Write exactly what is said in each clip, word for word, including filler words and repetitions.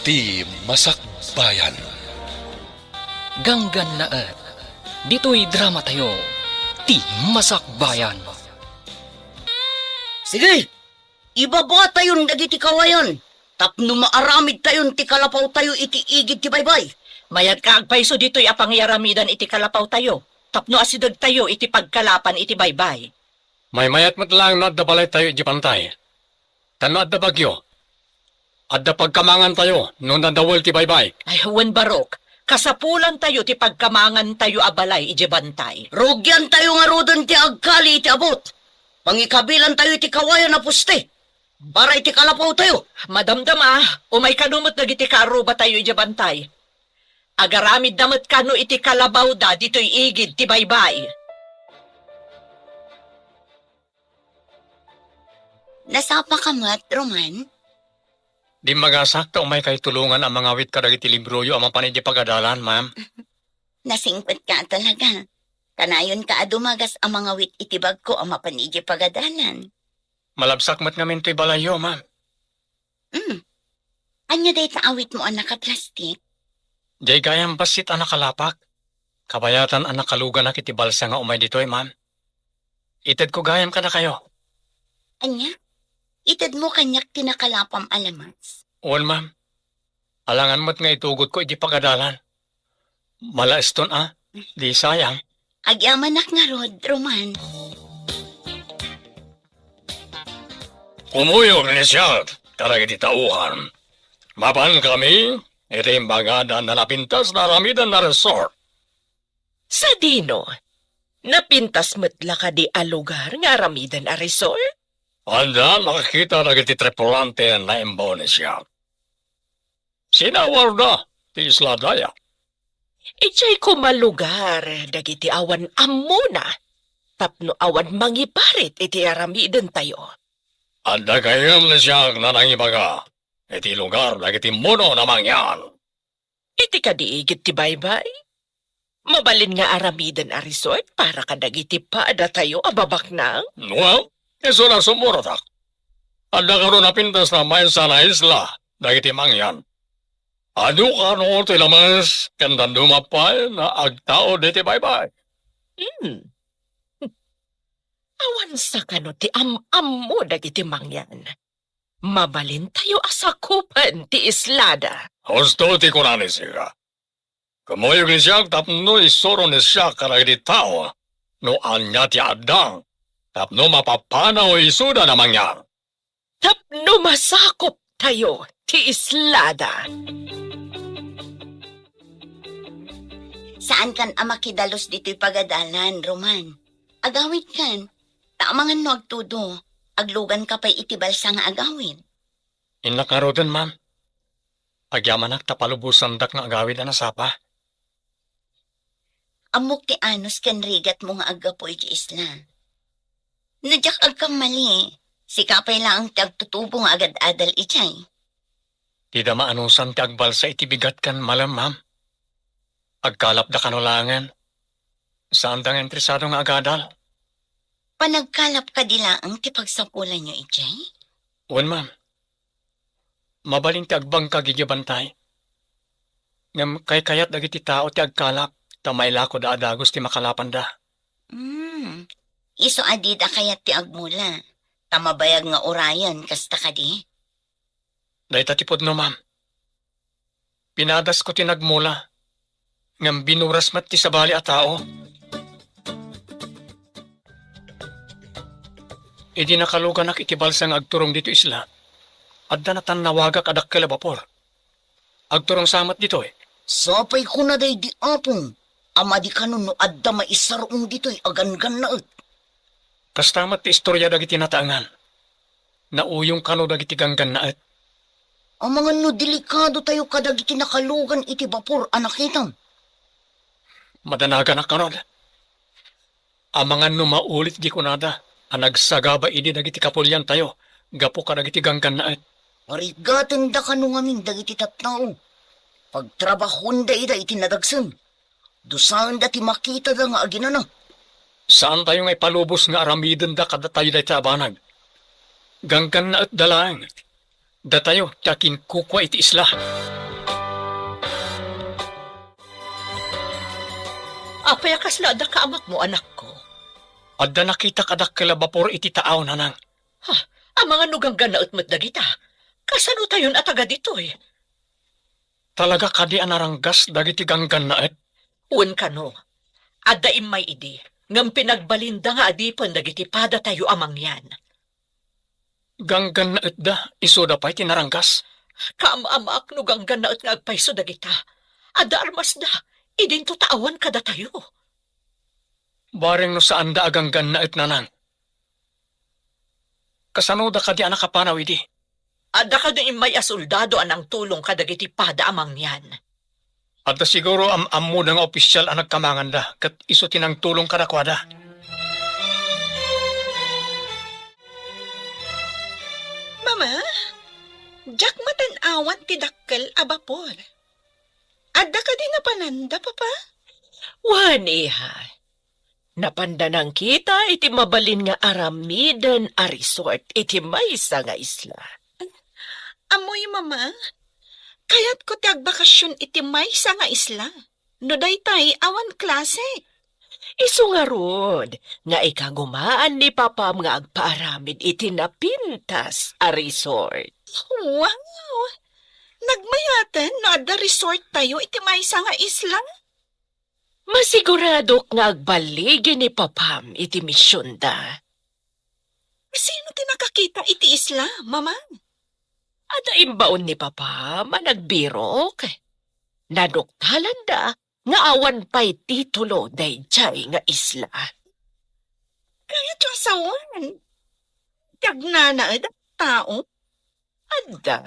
Ti Masakbayan. Ganggannaet. Ditoy dramatayo, Ti Masakbayan. Sige, ibabatayon dagiti kawayan tapno maaramidtayon ti kalapawtayo iti igid ti baybay. Mayat ka agpayso ditoy a pangiyaramidan iti kalapawtayo tapno asidegtayo iti pagkalapan iti baybay. Maymayat met laeng no adda balaytayo idiay bantay. Ta no adda bagyo, adda pagkamangantayo no nadawel ti baybay. Ay, wen, Barok, kasapulantayo ti pagkamangantayo a balay idiay bantay. Rugiantayo ngaruden ti agkali iti abut. Pangikabilantayo iti kawayan a poste para iti kalapawtayo. Madamdama, umay kano met dagiti kaarrubatayo idiay bantay. Agaramidda met kano iti kalabawda ditoy igid ti baybay. Nasapa ka met, Roman? Dimmagasak ta umaykayo tulongan a mangawit kadagiti libroyo a mapan idiay pagadalan, ma'am. Nasingpet ka talaga. Kanayon ka a dumagas a mangawit iti bagko a mapan idiay pagadalan. Malabsak met ngamin toy balayyo, ma'am. Hmm. Ania dayta awitmo a nakaplastik? Diay gayam bassit a nakalapak. Kabayatan a nakaluganak iti balsa nga umay ditoy, ma'am. Itedko gayam kadakayo. Ania? Itedmo kaniak ti nakalapam a lamas? Wen, ma'am. Alangan met nga itugotko iti pagadalan. Malaeston a, di sayang. Agyamanak ngarud, Roman. Kumuyog ni siak kadagiti tauhan. Mapan kami iti imbagada na napintas nga aramiden a resort. Sadino? Napintas met la kadi a lugar nga aramiden a resort? Adda nakakita dagiti tripulante a naimbaw ni siak. Sinawarda ti isla daya. Idiay koma lugar dagiti awan ammona tapno awan mangibarit iti aramidentayo. Adda gayam ni siak nga nangibaga iti lugar dagiti mono a mangyan. Iti kadi igid ti baybay? Mabalin nga aramiden a resort para kadagiti padatayo a babaknang? Well, isu la sumuratak. Adda kano napintas a maysa nga isla dagiti mangyan. Adu kano ti lames ken dadduma pay nga agtaud iti baybay. Hmm. Awan sa kano ti am-ammo dagiti mangyan. Mabalintayo a sakupen ti islada. Husto ti kuna ni sika. Kumuyog ni siak tapno isuro ni siak kadagiti tao no ania ti adda, tapno mapapanaw isuda a mangyan. Tapno masakuptayo ti islada. Saankan a makidalus ditoy pagadalan, Roman. Agawidkan, ta amangan no agtudo, agluganka pay iti balsa nga agawid. Innak ngaruden, ma'am. Agyamanak ta palubosandak nga agawid a nasapa. Ammok ti anus ken rigatmo nga aggapu idiay isla. No diak agkammali, sika pay laeng ti agtutubo nga agad-adal idiay. Dida maanusan ti agbalsa iti bigat ken malem, ma'am. Agkalapda kano laengen. Saanda nga interesado nga agadal. Panagkalap kadi laeng ti pagsapulanyo idiay? Wen, ma'am. Mabalin ti agbangkag idiay bantay. Ngem kaykayat dagiti tao ti agkalap ta mailakoda a dagus ti makalapanda. Hmm. Isu a dida kayat ti agmula, ta mabayag nga urayen, kasta kadi? Dayta ti pudno, ma'am. Pinadasko ti nagmula, ngem binuras met ti sabali a tao. Idi nakaluganak iti balsa nga agturong ditoy isla, adda natannawagak a dakkel a bapor. Agturong sa met ditoy. Sapay kuna daydi, Apong, a madi kano no adda maisar-ong ditoy a ganggannaet. Kasta met ti istoria dagiti nataengan. Nauyong kano dagiti ganggannaet. Amangan no delikadotayo kadagiti nakalugan iti bapor a nakitam. Madanaganak ngarud. Amangan no maulit di kunada a nagsagaba idi dagiti kapuliantayo gapu kadagiti ganggannaet. Parigatenda kano ngamin dagiti tattao. Pagtrabahoenda ida iti nadagsen. Dusaenda ti makitada nga aginana. Saantayo nga ipalubos nga aramidenda kadatayo dayta a banag. Ganggannaetda laeng. Datayo ti akinkukua iti isla. Apay a kasla adda kaamakmo, anakko? Adda nakitak a dakkel a bapor iti taaw, nanang. Ha? Amangan no ganggannaet met dagita? Kasano tayon a taga ditoy? Talaga kadi a naranggas dagiti ganggannaet? Wen kano, adda immay idi, ngem pinagbalinda nga adipen dagiti padatayo a mangyan. Ganggannaetda, isuda pay ti naranggas? Kaam-amaak no ganggannaet nga agpayso dagita. Adda armasda, idinto ta awan kadatayo. Bareng no saanda a ganggannaet, nanang. Kasanoda kadi a nakapanaw idi? Adda kadi immay a soldado a nangtulong kadagiti pada a mangyan? Adda siguro am-ammoda nga opisial a nagkamanganda, ket isu ti nangtulong kadakuada. Mama, diak matan-awan ti dakkel a bapor. Adda kadi napananda, Papa? Wen, iha. Napanda nangkita iti mabalin nga aramiden a resort iti maysa nga isla. Ammoyo, Mama, kayatko ti agbakasion iti maysa nga isla. No daytay, awan klase. Isu ngarud nga ikagumaan ni Papam nga agpaaramid iti napintas a resort. Wow! Nagmayaten no adda resort tayo iti maysa nga isla? Masiguradok nga agbaligi ni Papam iti misionda. Sino ti nakakita iti isla, Mama? Adda imbaon ni Papam a nagbirok. Naduktalanda nga awan pay titulo daydiay nga isla. Kayatyo a sawen ti agnanaed a tao? Adda.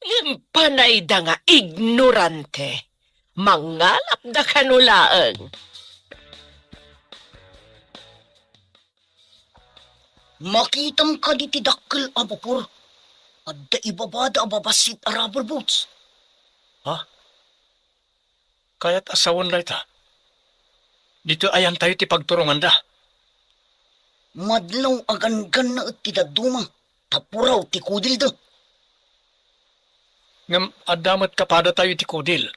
Ngem panayda nga ignorante. Mangalapda kano laeng. Makitam kadi ti dakkel a bapor? Adda ibabada a babassit a rubber boats. Ha? Kayat a sawen dayta. Ditoy ayantayo ti pagturonganda. Madlaw a ganggannaet ti dadduma, ta puraw ti kudilda. Ngem adda met kapadatayo iti kudil.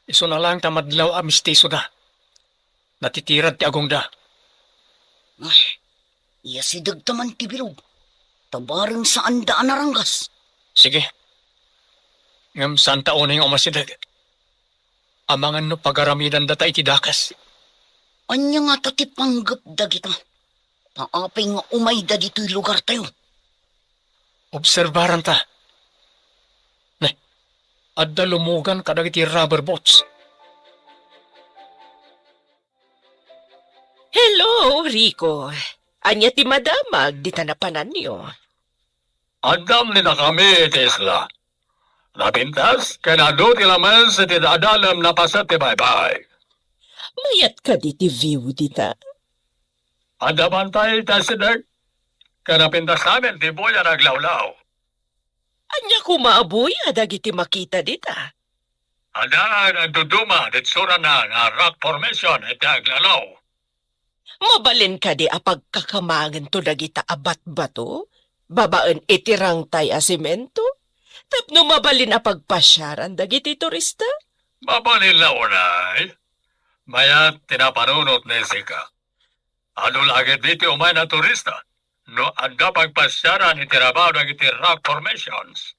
Isuna laeng ta madlaw a mistisoda. Natitirad ti agongda. Ah, iyasidegta man ti bilog, ta bareng saanda a naranggas. Sige. Ngem saanta unay nga umasideg. Amangan no pagaramidandata iti dakes. Ania ngata ti panggep dagita? Ta apay nga umayda ditoy lugartayo? Obserbaranta. Ne, adda lumugan kadagiti rubber boats. Hello, Rico. Ania ti madamag dita napananyo? Addam ni dakami iti isla. Napintas, ken adu ti lames iti adalem napaset ti baybay. Mayat kadi ti view dita? Adda bantay ti asideg, ken napintas amin ti buya naglawlaw. Ania koma a buya dagiti makita dita? Adda nagduduma ti itsurana nga rock formation iti aglawlaw. Mabalin kadi a pagkakamangento dagita a batbato babaen iti rangtay a semento tapno mabalin a pagpasiaran dagiti turista? Mabalin la unay. Mayat ti napanunot ni Sika. Adu la ketdi ti umay a turista no adda pagpasiaran iti rabaw dagiti rock formations.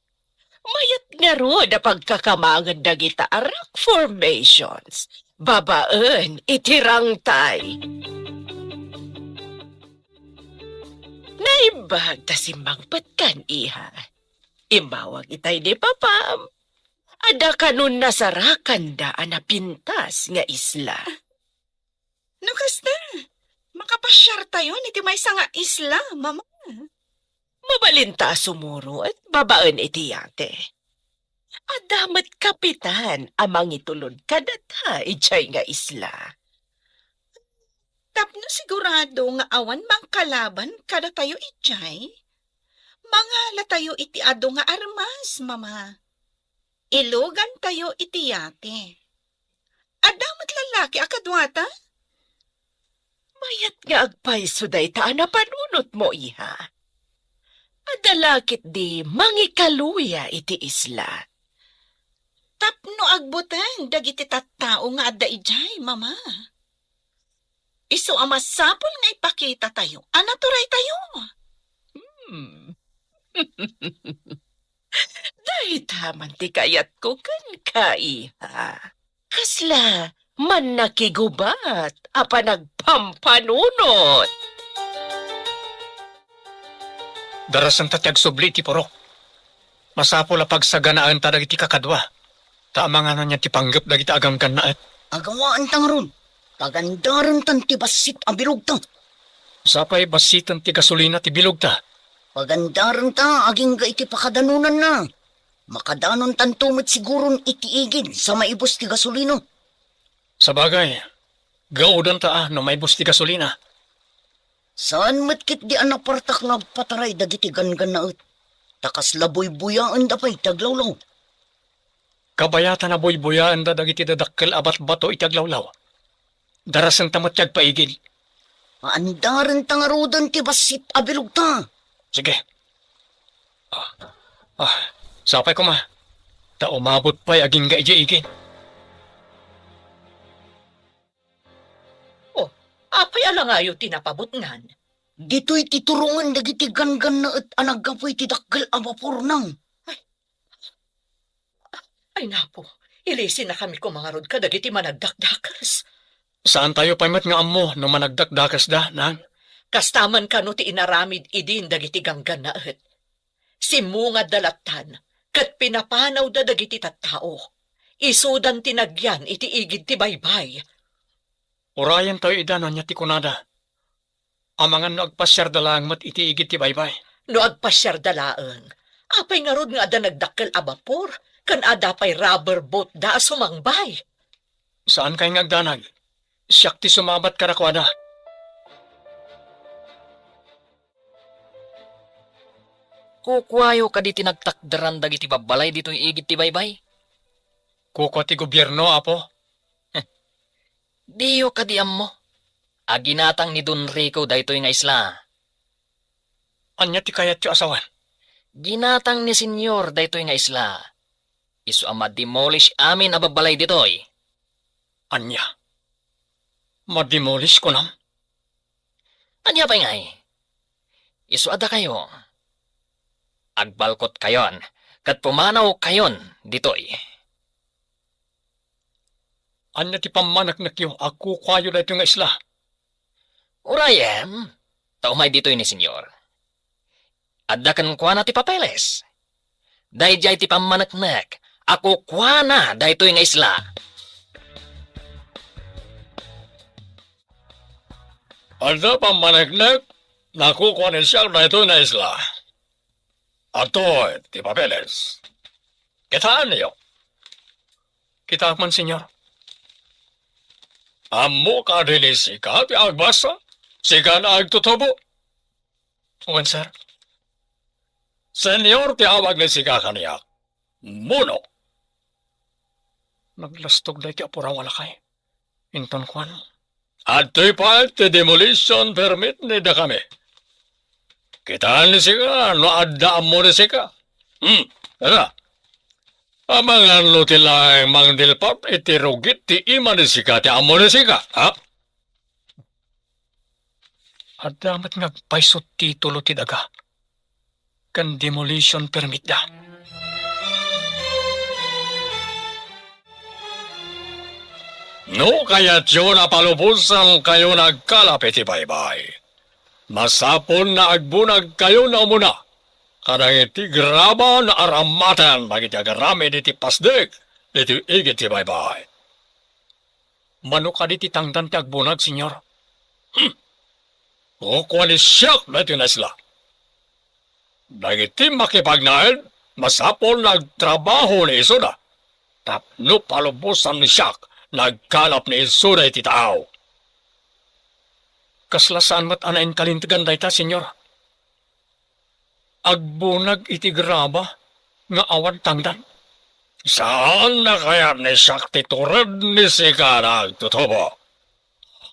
Mayat ngarud a pagkakamangan dagita a rock formations babaen iti rangtay. Naimbag ta simmangpetkan, iha. Immawag itay ni Papam. Adda kanon nasarakanda a napintas nga isla. No kasta, makapasiartayon iti maysa nga isla, Mama. Mabalinta a sumurot babaen iti yate. Adda met kapitan a mangitulod kadata idiay nga isla. Tapno sigurado nga awan mangkalaban kadatayo idiay, mangalatayo iti adu nga armas, Mama. Ilugantayo iti yate. Adda met lallaki a kaduata? Mayat nga agpayso dayta a napanunotmo, iha. Adda la ketdi mangikaluya iti isla. Tapno agbuteng dagiti tattao nga adda idiay, Mama. Isu a masapul nga ipakitatayo a naturaytayo. Hmm. Dayta man ti kayatko kenka, iha. Kasla mannakigubat a panagpampanunot. Darasenta ti agsubli iti purok. Masapul a pagsaganaenta dagiti kakadua, ta amangan ania ti panggep dagiti aganggannaet. Agawaanta ngarud, pagandarentan ti bassit a bilugta. Sapay bassiten ti gasolina ti bilugta. Pagandarenta agingga iti pakadanonanna. Makadanontanto met siguron iti igid sa maibus ti gasolina. Sabagay, gaudanta a no maibus ti gasolina. Saan met ketdi a napartak nga agpataray dagiti ganggannaet, ta kasla buybuyaenda pay ti aglawlaw. Kabayatan a buybuyaenda dagiti dadakkel a batbato iti aglawlaw. Darasenta met ti agpaigid. Aandarenta ngaruden ti bassit a bilugta. Sige. Ah, ah, sapay koma. Ta umabot pay agingga idiay igid. Oh, apay a langayo ti napabutngan? Ditoy ti turongen dagiti ganggannaet a naggapu iti dakkel a bapor, nang. Ay, napo, ilisinakami koma ngarud kadagiti managdakdakes. Saantayo pay met nga ammo no managdakdakesda, nang? Kasta man kano ti inaramid idin dagiti ganggannaet. Simmungadda lattan, ket pinapanawda dagiti tattao. Isudan ti nagyan iti igid ti baybay. Urayentayo ida no ania ti kunada. Amangan no agpasiarda laeng met iti igid ti baybay. No agpasiarda laeng, apay ngarud nga adda nagdakkel a bapor, ken adda pay rubber boat da a sumangbay? Saankay nga agdanag. Siak ti sumabat kadakuada. Kukuayo kadi ti nagtakderan dagiti babbalay ditoy igid ti baybay? Kukua ti gobierno, Apo. Diyo kadi ammo a ginatang ni Don Rico daytoy nga isla? Ania ti kayatyo a sawen? Ginatang ni Senyor daytoy nga isla. Isu a ma-demolish amin a babbalay ditoy. Ania? Ma-demolish, kunam? Ania pay ngay? Isu a dakayo. Agbalkotkayon ket pumanawkayon ditoy. Ania ti pammaneknekyo a kukuayo daytoy nga isla? Urayem, ta umay ditoy ni Senyor. Adda kenkuana ti papeles. Daydiay ti pammaneknek a kukuana daytoy nga isla. Adda pammaneknek a kukua ni siak daytoy nga isla. Adtoy ti papeles. Kitaenyo. Kitaek man, Senyor. Ammo kadi ni sika ti agbasa? Sika nga agtutubo? Wen, sir. Senyor ti awag ni sika kaniak. Muno. Naglastog daytoy a puraw a lakay. Inton kuan. Adtoy pay ti demolition permit ni dakami. Kitaen ni sika no adda ammo ni sika. Hmm, tara. Amangan no ti laeng mangdilpat iti rugit ti ima ni sika ti ammo ni sika, ha? Adda met nga agpayso titulo ti daga ken demolition permit da. No kayatyo a palubosankayo nga agkalap iti baybay, masapul a agbunagkayo nga umuna kadagiti graba nga aramaten dagiti agaramid iti pasdek iti igid ti baybay. Mano kadi ti tangdan ti agbunag, Senyor? Hmm. Kukua ni siak daytoy nga isla. Dagiti makipagnaed, masapul a agtrabaho ni isuda. Tapno palubosan ni siak nga agkalap ni isuda iti taaw. Kasla saan met a nainkalintegan dayta, Senyor? Agbunag iti graba nga awan tangdan. Saan a kayat ni siak ti tured ni sika nga agtutubo.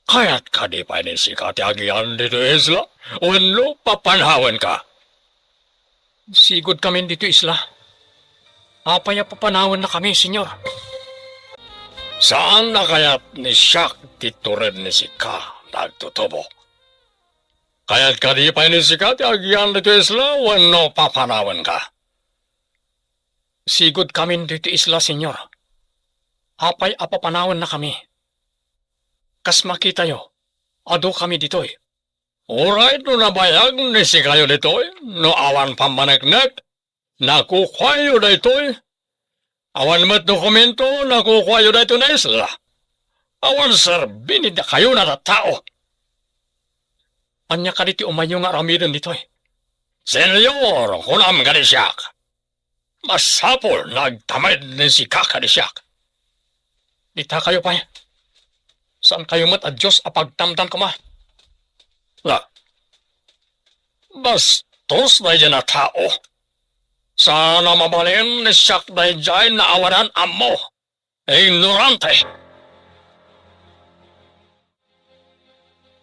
Kayat kadi pay ni sika ti agian ditoy isla? Wenno papanawenka? Sigudkamin ditoy isla. Apay a papanawennakami, Señor? Saan a kayat ni Siak ti tured ni sika, nagtutubo? Kayat kadi pay ni sika ti agyan ditoy isla wenno papanawenka? Sigudkamin ditoy isla, Señor. Apay a papanawennakami? Kas makitayo, adukami ditoy. Uray no nabayag ni sikayo ditoy, no awan pammaneknek, nakukuayo daytoy. Awan met dokumento, nakukuayo daytoy nga isla. Awan serbi ni dakayona a tattao. Ania kadi ti umayyo nga aramiden ditoy? Señor, kunam kadi siak. Masapul nga agtamed ni sika kadi siak. Dita kayo pay. Saan kayo met a Dios a pagtamdan koma? La, bastos daydiay a tao. Saan a mabalin ni siak daydiay nga awanan ammo. Ignorante!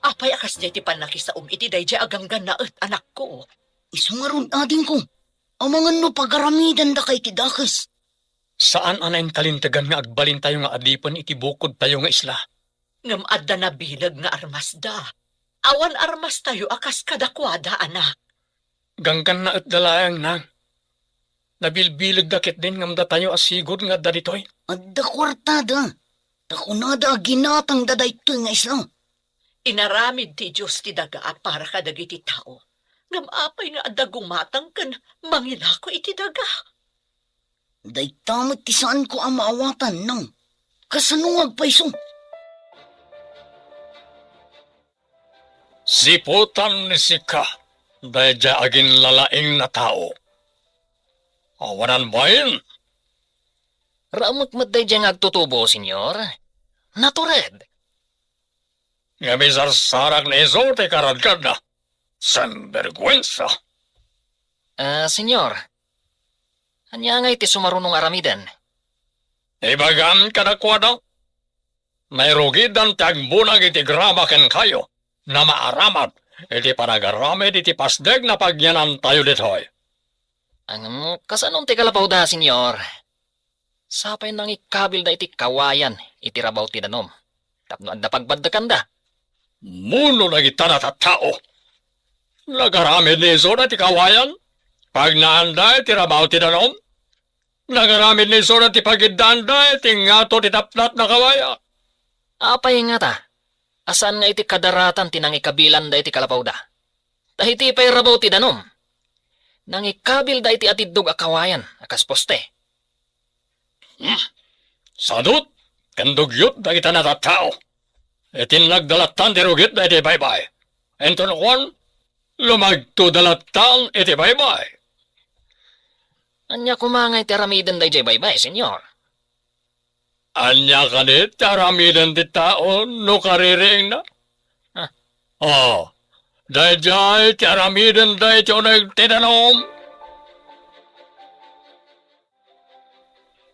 Apay a kasdiay ti pannakisaom iti daydiay a ganggannaet, anakko? Isu ngarud, adingko, amangan no pagaramidendaka iti dakes. Saan a nainkalintegan nga agbalintayo nga adipen iti bukodtayo nga isla. Ngem adda nabileg nga armasda. Awan armastayo a kas kadakuada, anak. Ganggannaetda laeng, nang. Nabilbilegda ketdin ngem datayo a sigud nga adda ditoy. Adda kuartada. Ta kunada a ginatangda daytoy nga isla. Inaramid ti Dios ti daga a para kadagiti tao. Ngem apay nga adda gumatang ken mangilako iti daga? Dayta met ti saanko a maawatan, nang. Kasano nga agpayso? Siputan ni sika daydiay a ginlalaing a tao. Awanan bain? Raemek met daydiay nga agtutubo, Señor. Natured. Ngem isarsarak ni isu ti karadkadna. Sinberguensa! Ah, Señor, ania ngay ti sumaruno nga aramiden? Ibagam kadakuada, nairugidan ti agbunag iti graba kenkayo, nga maaramid iti panagaramid iti pasdek nga pagyanantayo ditoy. Ngem, kasano ti kalapawda, Señor? Sapay nangikabilda iti kawayan iti rabaw ti danum tapno adda pagbaddekanda. Muno dagita a tattao, nagaramid ni isuna ti kawayan, pagnaanda iti rabaw ti danum, nagaramid ni isuna ti pagiddaanda iti ngato ti tapnat a kawayan. Apay ngata a saan nga iti kadaratan ti nangikabilanda iti kalapawda? Ta iti pay rabaw ti danum, nangikabilda iti atiddog a kawayan a kas poste. Hmm. Sadut ken dugyot dagita a tattao. Iti nagdalattan ti rugitda iti baybay. Inton kuan, lumagtoda latta iti baybay. Ania koma ngay ti aramiden daydiay baybay, Señor? Ania kadi ti aramiden ti tao no kaririingna? Ah. Oh, daydiay ti aramiden daytoy uneg ti danum.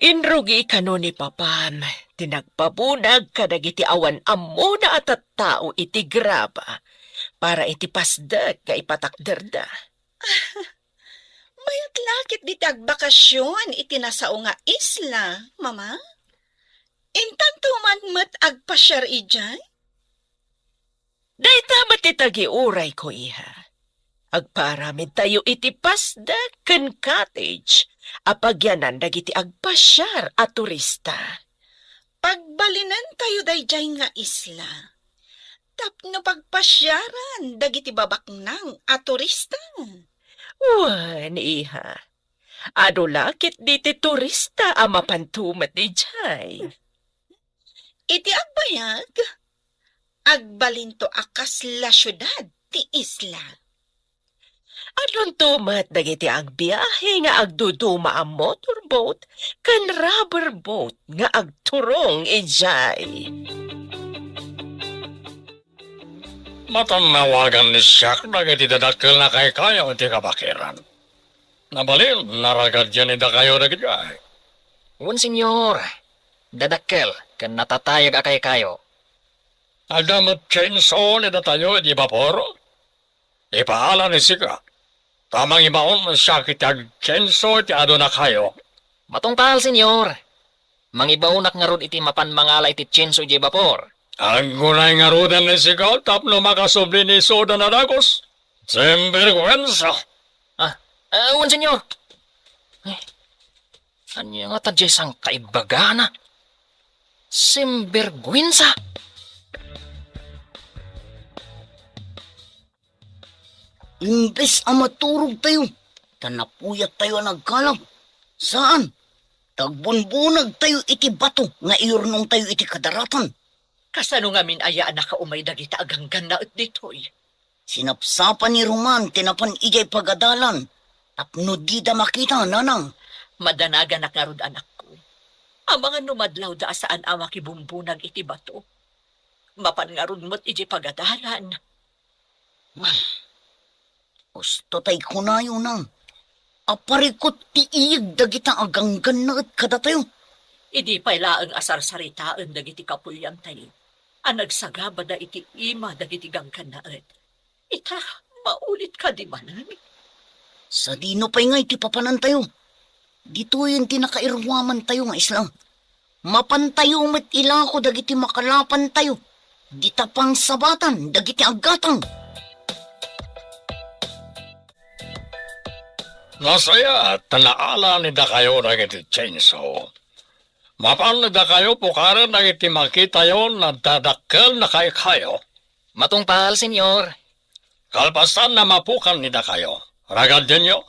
Inrugi kano ni Papam ti nagpabunag kadagiti awan ammona a tattao iti graba para iti pasdek nga ipatakderda. Mayat la ketdi ti agbakasion iti nasao nga isla, Mama. Intanto man met agpasiar idiay? Dayta met ti tagiurayko, iha. Agpaaramidtayo iti pasdek ken cottage a pagyanan dagiti agpasiar a turista. Pagbalinentayo daydiay nga isla tapno pagpasiaran dagiti babaknang a turista. Wen, iha. Adu la ketdi ti turista a mapan tumet idiay. Iti agbayag, agbalinto a kasla siudad ti isla. Adunto met dagiti agbiahe nga agduduma a motorboat ken rubber boat nga agturong idiay. Matannawagan ni Siak dagiti dadakkel a kaykayo iti kabakiran. Nabalin, naragad yan idakayo dagiti ay. Wen, Señor. Dadakkel ken natatayag a kaykayo. Adda met chainsaw ni datayo iti bapor? Ipaala ni sika. Ta mangibaon siak iti agtienso iti adunakayo. Matungpal, Señor. Mangibaonak ngarud iti mapan mangala iti tienso idiay bapor. Aggunay ngaruden ni sika tapno makasubli ni isuda a dagus. Sinbergwensa! Ah, ah, wen, Señor. Eh, ania ngata diay sangkaibagana? Sinbergwensa! Imbes a maturogtayo, ta napuyattayo a nagkalab. Saan, ta agbunbunagtayo iti bato nga iyurnongtayo iti kadaratan. Kasano ngamin aya a nakaumay dagita a ganggannaet ditoy? Sinapsapa ni Roman ti napan idiay pagadalan tapno dida makita, nanang. Madanaganak ngarud, anakko. Amangan no madlawda a saan a makibumbunag iti bato. Mapan ngarud met idiay pagadalan. Husto tay kunayo, nang, a parikut ti iyeg dagita a ganggannaet kadatayo. Idi pay laeng a sarsaritaen dagiti kapuliantayo a nagsagabada iti ima dagiti ganggannaet, ita, maulit kadi manen? Sadino pay ngay ti papanantayo? Ditoyen ti nakairuamantayo nga isla. Mapantayo met ilako dagiti makalapantayo, dita pangsabatan dagiti aggatang. Nasayaat ta naala ni dakayo dagiti tienso. Mapan ni dakayo pukaren dagiti makitayo a dadakkel a kaikayo. Matungpal, Señor. Kalpasan a mapukan ni dakayo, ragadenyo,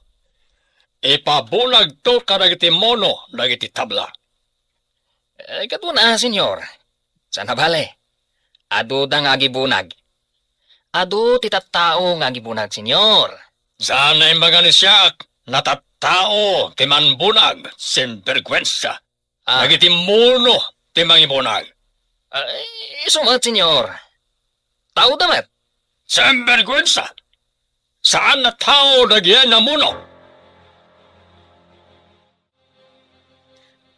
ipabunagto kadagiti muno dagiti tabla. Eh, kaduana, Señor. Saan a bale, aduda nga agibunag. Adu ti tattao nga agibunag, Señor. Saan a imbaga ni siak a tattao ti mangbunag, sinbergwensa. Ah. Dagiti muno ti mangibunag. Ah, isu met, Señor. Taoda met. Sinbergwensa! Saan a tao dagiti muno.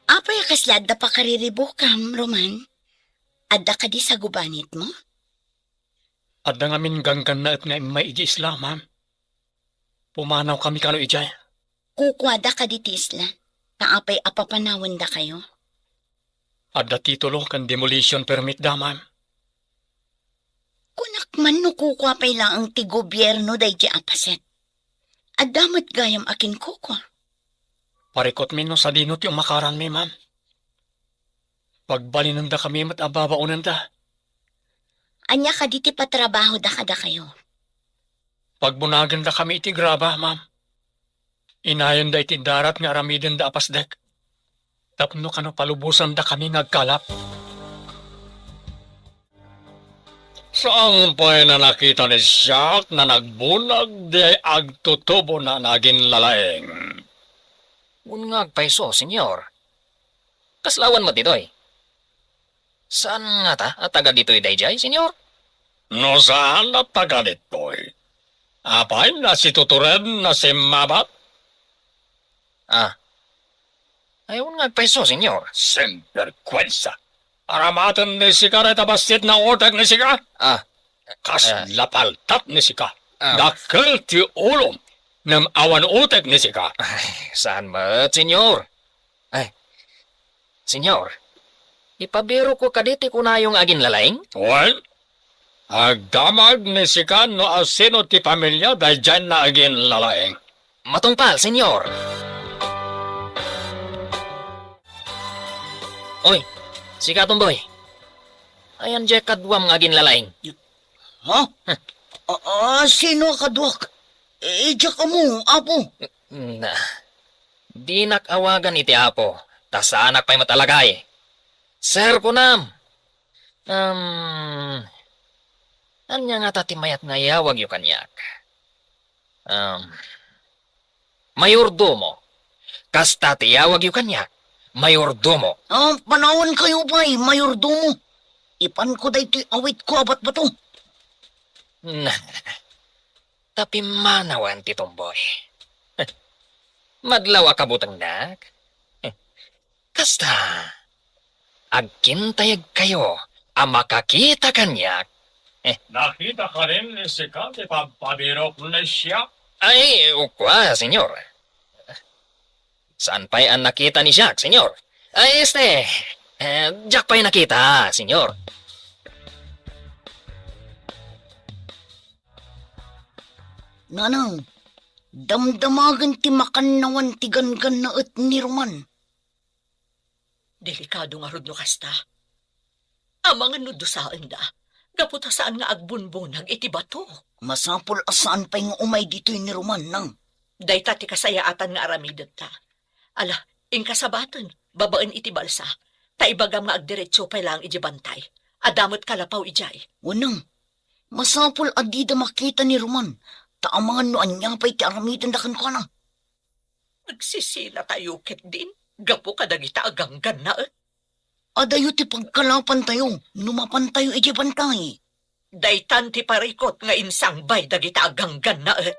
Apay a kasla adda pakariribukam, Roman? Adda kadi sagubanitmo? Adda ngamin ganggannaet nga immay idiay isla, ma'am. Pumanawkami kano idiay. Kukuada kadi ti isla, ta apay a papanawendakayo? Adda titulo ken demolition permit da, ma'am. Kunak man no kukua pay laeng ti gobierno daydiay a paset. Adda met gayam a kinkukua. Parikutmi no sadino ti umakaranmi, ma'am. Pagbalinendakami met a babaonenda. Ania kadi ti patrabahoda kadakayo? Pagbunagenda kami iti graba, ma'am. Inayonda iti darat nga aramidenda a pasdek. Tapno kano palubosandakami nga agkalap. Saan pay a nakita ni siak a nagbunag diay agtutubona nga aginlalaing? Wen nga agpayso, Señor. Kasla awan met ditoy? Saan ngata a taga ditoy daydiay, Señor? No saan a taga ditoy, apay a situtured a simmabat? Ah. Ay, wen nga agpayso, Señor. Sinbergwensa! Aramaten ni sika dayta bassit nga utek ni sika? Ah. Kasla paltat ni sika. Ah. Dakkel ti ulom, ngem awan utek ni sika. Ay, saan met, Señor? Ay, Señor, ipabirokko kadi ti kunayo nga aginlalaing? Wen, agdamag ni sika no asino ti pamilia daydiay nga aginlalaing. Matungpal, Señor. Oy, sika, Tomboy. Ayan diay kaduam nga aginlalaing. Ha? Huh. A, a, sino a kaduak? Idiak ammo, Apo. Na, dinak awagan iti Apo, ta saanak pay met a lagay. Sir, kunam. Um, ania ngata ti mayat nga iyawagyo kaniak? Um, mayordomo. Kasta ti iyawagyo kaniak, mayordomo. Ah, panawankayo pay, mayordomo. Ipanko daytoy awitko a batbato. Na, ta pimmanawen ti Tomboy. Madlaw a kabutengnak. Kasta, agkintayegkayo a makakita kaniak. Nakita kanin ni sika ti pagpabirok ni siak? Ay, ukua, senyor. Saan pay a nakita ni Jack, senyor? Ay, este, eh, Jack pay nakita, senyor. Nanang, damdamagen ti makannawan ti ganggannaet ni Roman. Delikado ngarud no kasta. Amangan no dusaenda, gapu ta saan nga agbunbunag iti bato. Masapul a saan pay nga umay ditoy ni Roman, nang. Dayta ti kasayaatan nga aramidenta. Ala, inka sabaten, babaen iti balsa, ta ibagam nga agdiretso pay laeng idiay bantay. Adda met kalapaw idiay. Wenno, masapul a dida makita ni Roman, ta amangan no ania pay ti aramidenda kenkuana. Agsisilatayo ketdin gapu kadagita a ganggannaet. Adayo ti pagkalapantayo no mapantayo idiay bantay. Daytan ti parikut nga insangbay dagita a ganggannaet.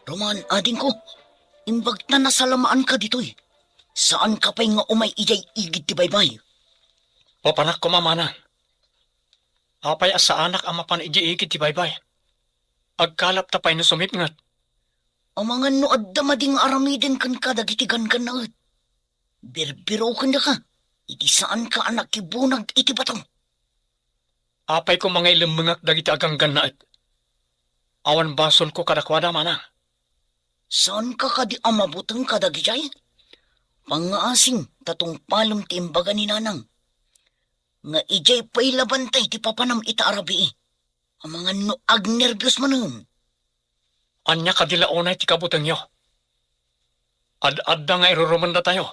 Roman, adingko, imbag ta nasalamaanka ditoy. Saanka pay nga umay idiay igid ti baybay. Papanak koma, manang. Apay a saanak a mapan idiay igid ti baybay? Agkalapta pay no sumipnget. Amangan no adda madi nga aramiden kenka dagiti ganggannaet. Birbirokendaka, idi saanka a nakibunag iti bato. Apay koma nga ilemmengak dagiti aganggannaet? Awan basolko kadakuada, manang. Saanka kadi a mabuteng kadagijay? Pangngaasim ta tungpalem ti imbaga ni nanang nga idiay pay la bantay ti papanam ita a rabii. Amangan no agnerbios manen. Ania kadi la unay ti kabutengyo? Ad-adda nga irurumendatayo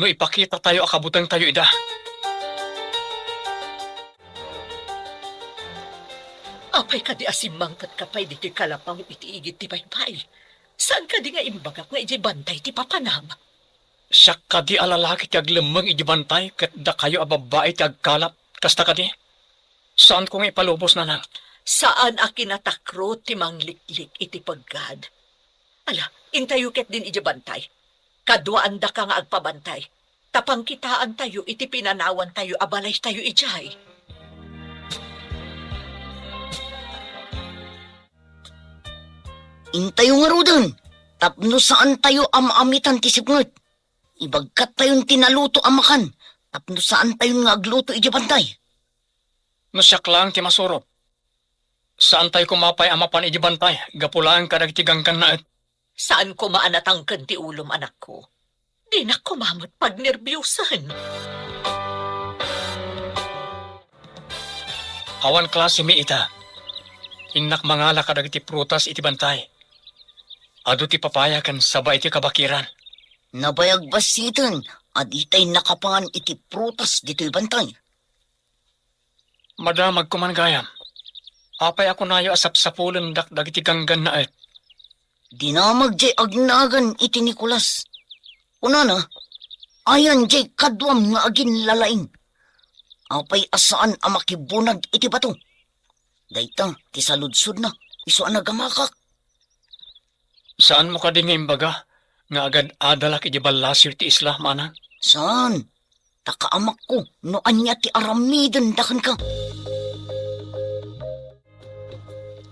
no ipakitatayo a kabutengtayo ida. Apay kadi a simmangpetka pay ditoy kalapaw iti igid ti baybay? Saan kadi nga imbagak nga idiay bantay ti papanam? Siak kadi a lalaki ti aglemmeng idiay bantay ket dakayo a babbai ti agkalap? Kasta kadi? Saanko nga ipalubos, nanang. Saan a kinatakro ti mangliklik iti peggad. Ala, intayo ketdin idiay bantay. Kaduaandaka nga agpabantay, ta pangkitaantayo iti pinanawantayo a balaytayo idiay. Intayo ngaruden, tapno saantayo a maamitan ti sipnget. Ibagkattayon ti naluto a makan, tapno saantayon nga agluto idiay bantay. No siak laeng ti masurot, saantayo koma pay a mapan idiay bantay gapu laeng kadagiti ganggannaet. Saan koma a natangken ti ulom, anakko. Dinak koma met pagnerbiosen. Awan klasemi ita. Innak mangala kadagiti prutas iti bantay. Adu ti papaya ken saba iti kabakiran. Nabayag bassiten a ditay nakapangan iti prutas ditoy bantay. Madamag koman gayam. Apay a kunayo a sapsapulendak dagiti ganggannaet? Dinamag jay agnagan iti Nicolas. Kunana, ayan jay kaduam nga aginlalaing. Apay a saan a makibunag iti bato? Dayta ti saludsodna, isu a nagamakak. Saanmo kadi nga imbaga nga agad-adalak idiay ballasiw ti isla, manang? Saan? Ta kaamakko no ania ti aramidenda kenka.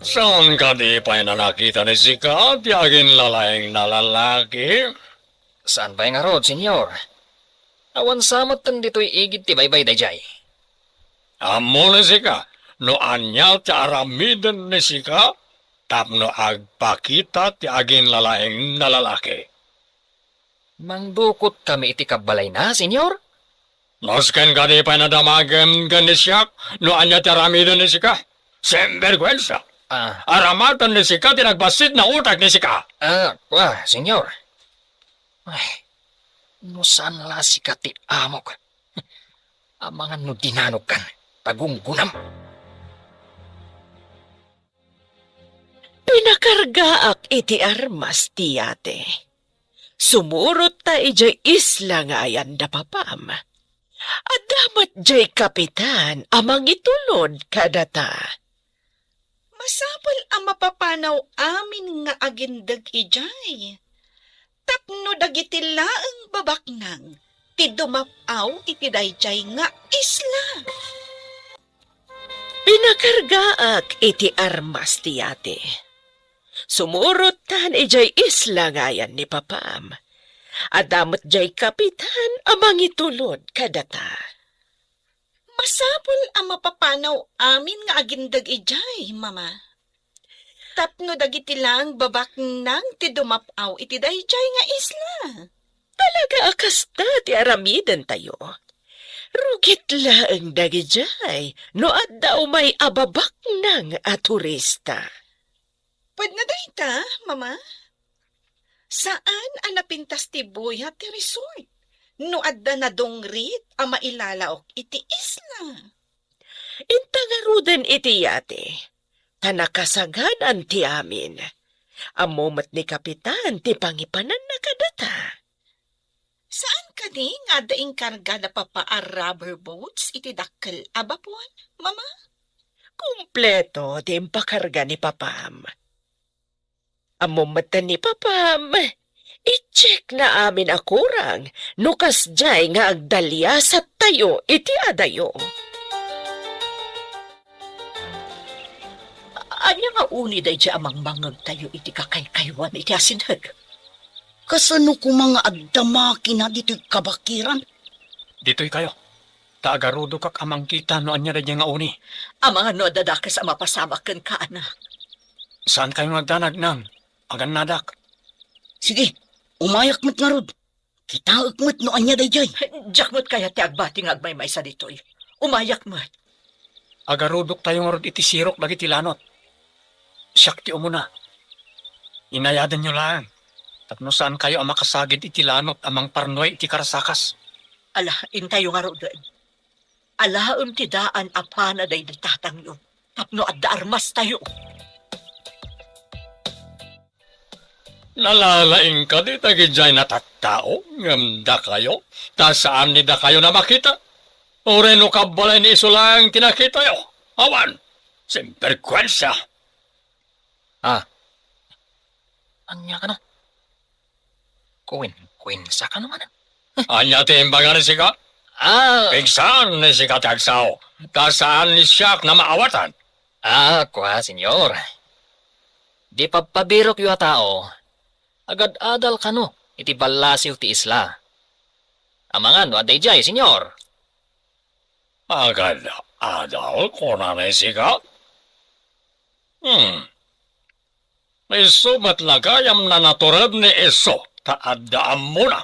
Saan kadi pay a nakita ni sika ti aginlalaing a lalaki? Saan pay ngarud, senyor. Awan sa met ditoy igid ti baybay daydiay. Ammo ni sika no ania ti aramiden ni sika tapno agpakita ti aginlalaing a lalaki? Mangdukotkami iti kabbalayna, senyor? Nasken kadi pay nadamagem ken ni siak no ania ti aramiden ni sika? Sinberguensa! Ah. Aramaten ni sika ti nagbassit nga utak ni sika! Ah, ah, senyor. Ay, no saan la sika ti amok. Amangan no dinanogkan, tagunggunam. Pinakargaak iti armas ti yate. Sumurot ta idiay isla nga ayan da papam. Adda met diay kapitan a mangitulod kadata. Masapul a mapapanaw amin nga agindeg idiay tapno dagiti laeng babaknang ti dumap-aw iti daydiay nga isla. Pinak Kargaak iti armas ti yate. Sumurottan idiay isla nga ayan ni papam. Adda met diay kapitan a mangitulod kadata. Masapul a mapapanaw amin nga agindeg idiay, Mama. Tapno dagiti laeng babaknang ti dumap-aw iti daydiay nga isla. Talaga a kasta ti aramidentayo. Rugit laeng dagidiay no adda umay a babaknang a turista. Pwedna dayta, Mama? Saan a napintas ti buya ti resort no adda nadungrit a mailalaok iti isla? Inta ngaruden iti yate, ta nakasaganan ti amin. Ammo met ni Kapitan ti pangipananna kadata. Saan kadi nga adda inkarga da Papa a rubber boats iti dakkel a bapon, Mama? Kompleto ti impakarga ni Papam. Ammom metten ni Papam, i-check na amin a kurang no kasdiay nga agdaliasattayo iti adayo. Ania nga uni daydiay a mangmangngegtayo iti kakaykaywan iti asideg? Kasano koma nga adda makina ditoy kabakiran? Ditoykayo, ta agarudokak a mangkita no ania daydiay nga uni. Amangan no adda dakes a mapasamak kenka, anak. Saankayo nga agdanag, Nang. Agannadak. Sige, umayak met ngarud. Kitaek met no ania daydiay. Diak met kayat ti agbati nga agmaymaysa ditoy. Umayak met. Agarudoktayo ngarud iti sirok dagiti lanot. Siak ti umuna. Inayadanyo laeng tapno saankayo a makasagid iti lanot a mangparnuay iti karasakas. Ala, intayo ngaruden. Alaem ti daan a pana daydi tatangyo tapno adda armastayo. Nalalaing kadi dagidiay natattao ngem dakayo, ta saan ni dakayo a makita? Uray no kabbalay ni isu laeng ti nakitayo? Awan! Sinberkuensa! Ah. Ania kano? Kuwenkuwensa kano manen? Ania ti imbaga ni sika? Ah. Pigsaan ni sika ti agsao, ta saan ni siak a maawatan. Ah, kua, Señor. Di pabpabirokyo a tao, agad-adal kano iti ballasiw ti isla. Amangan no adda idiay, Señor. Agad-adal, kunana sika? Hmm. Isu met la gayam a natured ni isu ta adda ammona.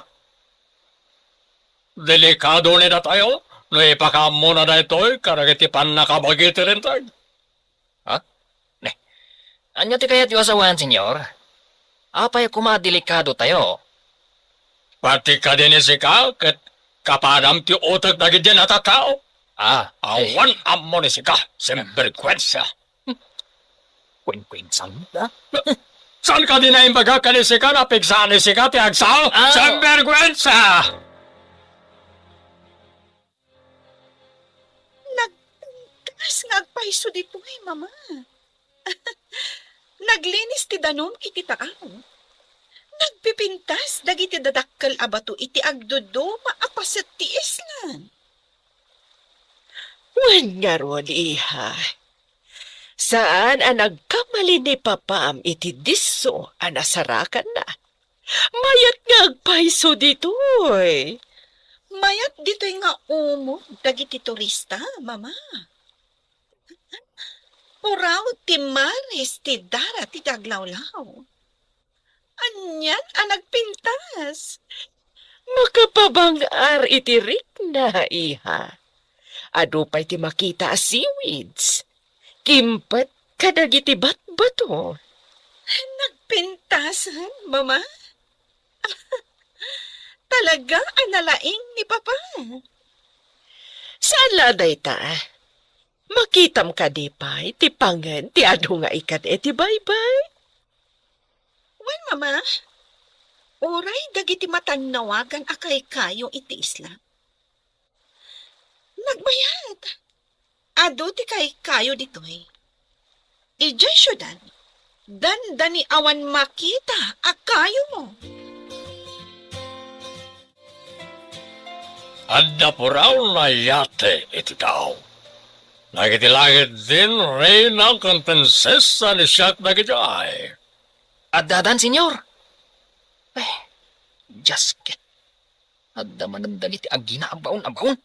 Delikado ni datayo no ipakaammona daytoy kadagiti pannakabagi ti Linteg. Ha? Ne, ania ti kayatyo a sawen, Señor? Apay koma a delikadotayo? Pati kadi ni sika ket kapadam ti utek dagiti natattao? Ah, eh. Awan ammo ni sika, sinberkuensa. Kuwenkuwensan, ah? Saan kadi a naimbag ken ni sika a pigsaan ni sika ti agsao? Ah. Sinberkuensa! Nagpintas nga agpayso ditoy, Mama. Naglinis ti danum iti taaw. Nagpipintas dagiti dadakkel a bato iti agduduma a paset ti islan. Wen ngarud, iha. Saan a nagkamali ni papam iti disso a nasarakanna. Mayat nga agpayso ditoy. Mayat ditoy nga umog dagiti turista, Mama. Puraw ti maris ti dara ti aglawlaw. Anian a nagpintas? Makapabang-ar iti rikna, iha. Adu pay ti makita a seaweeds. Kimpet kadagiti batbato. Nagpintasen, Mama? Talaga a nalaing ni Papa. Saan la dayta? Makitam kadi pay ti pangen ti adu nga ikan iti baybay? Wen, Mama. Uray dagiti matangnawagan a kaykayo iti isla. Nagbayat. Adu ti kaykayo ditoy. Idiay siudad, dandani awan makita a kayomo. Adda puraw a yate iti tao. Dagiti langitdin reyna ken prinsesa ni siak dagitoy. Addadan, Señor? Eh, Dios ket, adda manen dagiti agina a baon a baon.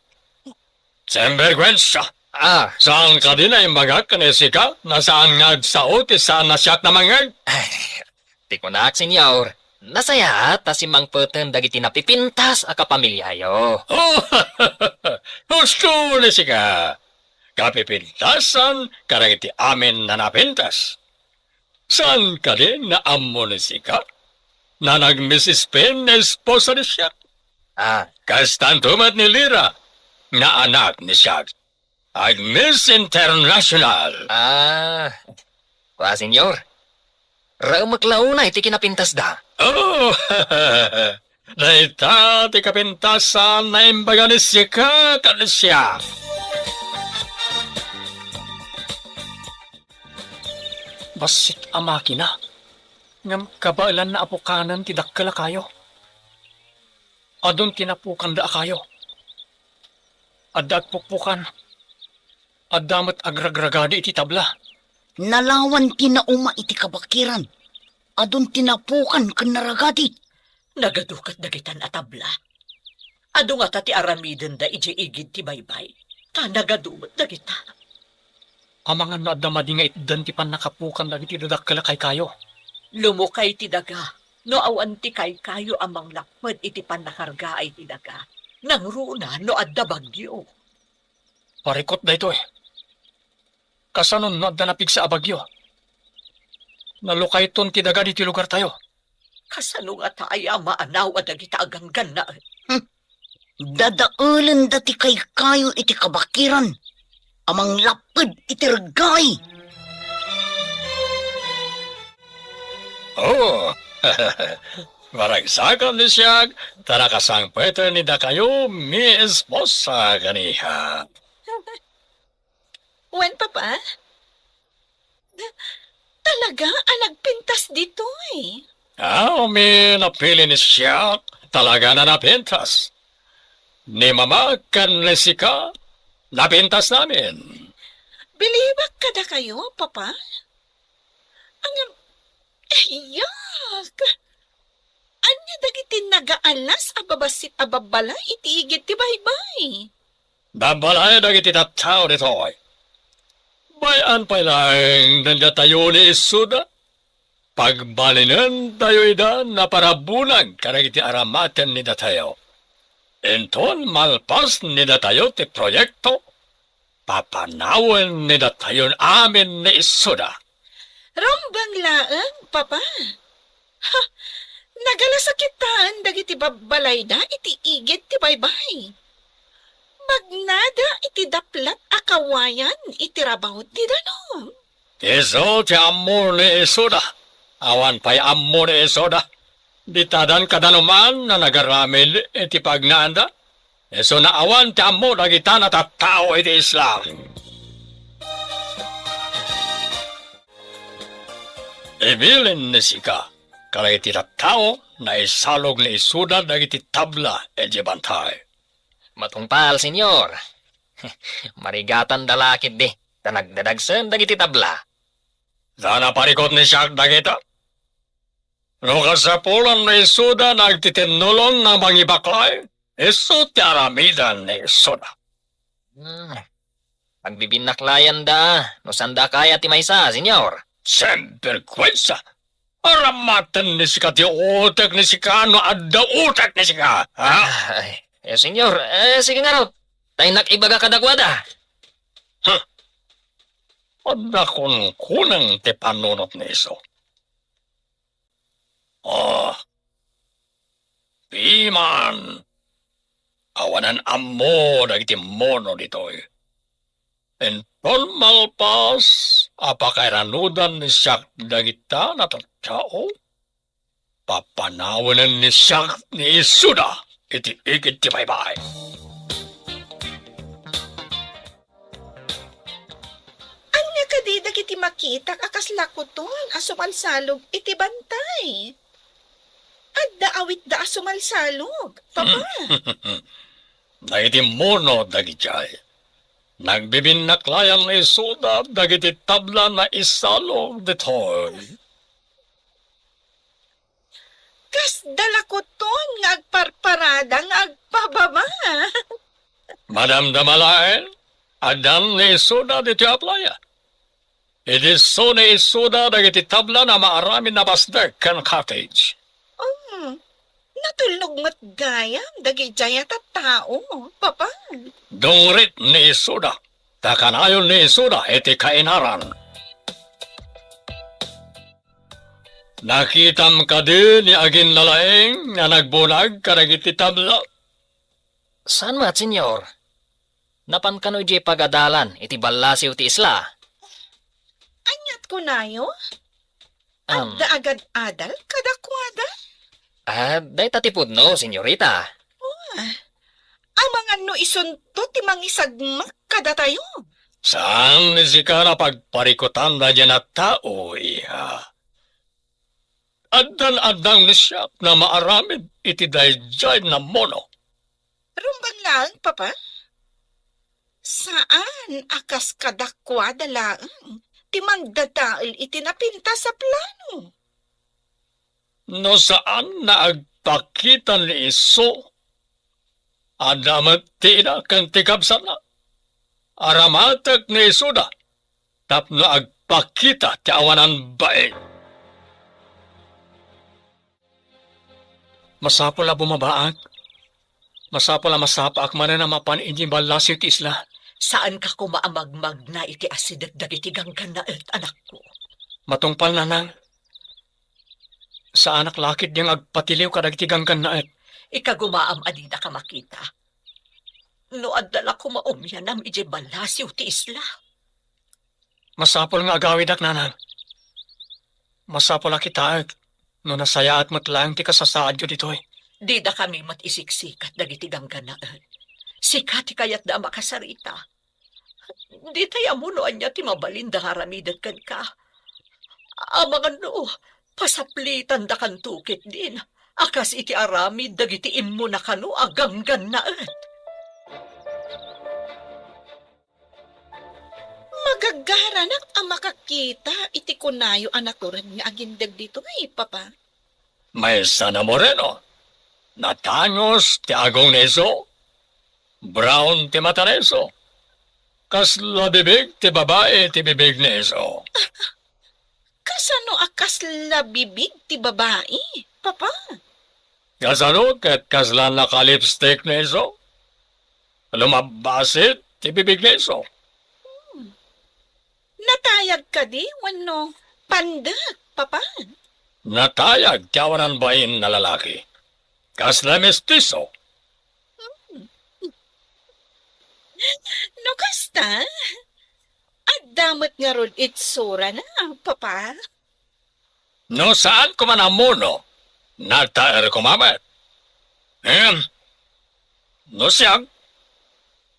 Sinberguensa! Ah. Saan kadi naimbagak ken isika? Nasaan nga agsao ti saan a siak namangngeg? Ay, ti kunak, Señor, nasayaat ta simmangpeten dagiti napipintas a kapamiliayo. Oh, husto ni sika. Kapipintasan kadagiti amin a napintas. Saan kadi nga ammo ni sika? Nga nag-Miss Spain nga esposa ni siak. Ah. Kastanto met ni Lira nga anak ni siak. Ag-Miss International. Ah, kua, Señor. Raemek la unay ti kinapintasda. Oh, dayta ti kapintasan nga imbaga ni sika ken ni siak. Bassit a makina. Ngem kabaelanna a pukanen ti dakkel a kayo. Adun ti napukanda a kayo. Adda agpukpukan. Adda met agragragadi iti tabla. Nalawan ti nauma iti kabakiran. Adun ti napukan ken naragadi. Nagadu ket dagitan a tabla. Adu ngata ti aramidenda idiay igid ti baybay. Ta nagadu met dagita. Amangan no adda madi nga itdan ti pannakapukan dagiti dadakkel a kaykayo. Lumukay ti daga no awan ti kaykayo a manglapped iti pannakargaay ti daga. Nangruna no adda bagyo. Parikut daytoy. Kasano no adda napigsa a bagyo? Nalukayton ti daga ditoy lugartayo. Kasano ngata aya a maanaw a dagita a ganggannaet? Hmm. Dadaelenda ti kaykayo iti kabakiran a manglapped iti reggaay. Oh, maragsakan ni siak, ta nakasangpeten ni dakayo, mi esposa kaniha. Wen, Papa? Talaga a nagpintas ditoy? Ah, mi napili ni siak, talaga na napintas. Ni Mama ken ni sika, napintas namin. Bilibak kadakayo, Papa? Ngem, eh, yak! Ania dagiti nagaalas a babassit a babbalay iti igid ti baybay? Babbalay dagiti tattao ditoy. Bay-an pay laeng dayta ni Isuda. Pagbalinentayo ida naparabunag kadagiti aramaten ni datayo. Inton malpas ni datayo ti proyekto, papanawen ni datayon amin ni Isuda. Rumbeng laeng, Papa. Ha, nagalasakitaen dagiti babbalayda iti igid ti baybay. Magnada iti daplat a kawayan iti rabaw ti danum. Isu ti ammo ni Isuda. Awan pay ammo ni Isuda. Ditadan kadanuman a nagaramid iti pagnaanda. Isuna awan ti ammo dagita a tattao iti isla. Ibilin ni sika kadagiti tattao a naisalog ni Isuda dagiti tabla idiay bantay. Matungpal, Señor. Marigatanda la ketdi, ta nagdadagsen dagiti tabla. Ta naparikut ni siak dagita. No kasapulan ni Isuda nga agtitinnulon a mangibaklay, isu ti aramidan ni Isuda. Hmm. Pagbibinaklayanda, no saanda a kayat ti maysa, Señor. Sinberguensa! Aramaten ni sika ti utek ni sika no adda utek ni sika, ha? Ay, eh, Señor, eh, sige ngarud. Ta innak ibaga kadakuada. Huh. Adda kunkuneng ti panunot ni isu. Oh, piman! Awanan ammo dagiti mono ditoy. Inton malpas a pakairanudan ni siak dagita a tattao, papanawenen ni siak ni Isuda iti igid ti baybay. Ania kadi dagiti makitak a kasla kuton a sumalsalog iti bantay? Adda awitda a sumalsalog, Papa. Dagiti mono dagijay. Nagbibinnaklayan ni Isuda dagiti tabla naisalog ditoy. Kasda la kuton nga agparparada nga agpababa. Madamdama laeng, addan ni Isuda ditoy a playa. Idi isu ni Isuda dagiti tabla a maaramid a basdek ken cottage. Um, natulnog met gayam dagidiay a tattao, Papa. Dungrit ni Isuda, ta kanayon ni Isuda iti kainaran. Nakitam kadi ni aginlalaing nga nagbunag kadagiti tabla? Saan met, Señor. Napan kano idiay pagadalan iti ballasiw ti isla? Aniat kunayo? Am. Adda agad-adal kadakuada? Ah, dayta ti pudno, senyorita. Oh, amangan no isunto ti mangisagmak kadatayo. Saan ni sika a pagparikutan daydiay a tao, iha? Addan-addang ni siak a maaramid iti daydiay a muno. Rumbeng laeng, Papa. Saan a kas kadakuada laeng ti mangdadael iti napintas a plano. No saan a agpakita ni isu, adda met ti ina ken ti kabsatna. Aramatek ni Isuda tapno agpakita ti awanan bain. Masapul a bumabaak. Masapul a masapaak manen a mapan idiay ballasiw ti isla. Saanka koma a magmagna iti asideg dagiti ganggannaet, anakko. Matungpal, nanang. Saanak la ketdi nga agpatiliw kadagiti ganggannaet. Ikagumaam a didaka makita. No adda la koma umianam idiay ballasiw ti isla. Masapul nga agawidak, nanang. Masapul a kitaek no nasayaat met laeng ti kasasaadyo ditoy. Didakami met isiksikat dagiti ganggannaet. Sika ti kayatda a makasarita. Ditay ammo no ania ti mabalinda nga aramiden kenka. Amangan no, pasaplitandakanto ketdin a kas iti aramid dagiti immuna kano a ganggannaet. Magagaranak a makakita iti kunayo a natured nga agindeg ditoy, Papa. Maysa a moreno. Natangos ti agong ni isu. Brown ti mata ni isu. Kasla bibig ti babai ti bibig ni isu. Kasano a kasla bibig ti babai, Papa? Kasano ket kasla nakalipstick ni isu? Lumabbasit ti bibig ni isu. Hmm. Natayag kadi wenno pandek, Papa? Natayag ti awanan bain a lalaki. Kasla mestiso. Hmm. No kasta, adda met ngarud itsurana, Papa? No saan koma a muno, nataer koma met. Ngem, no siak,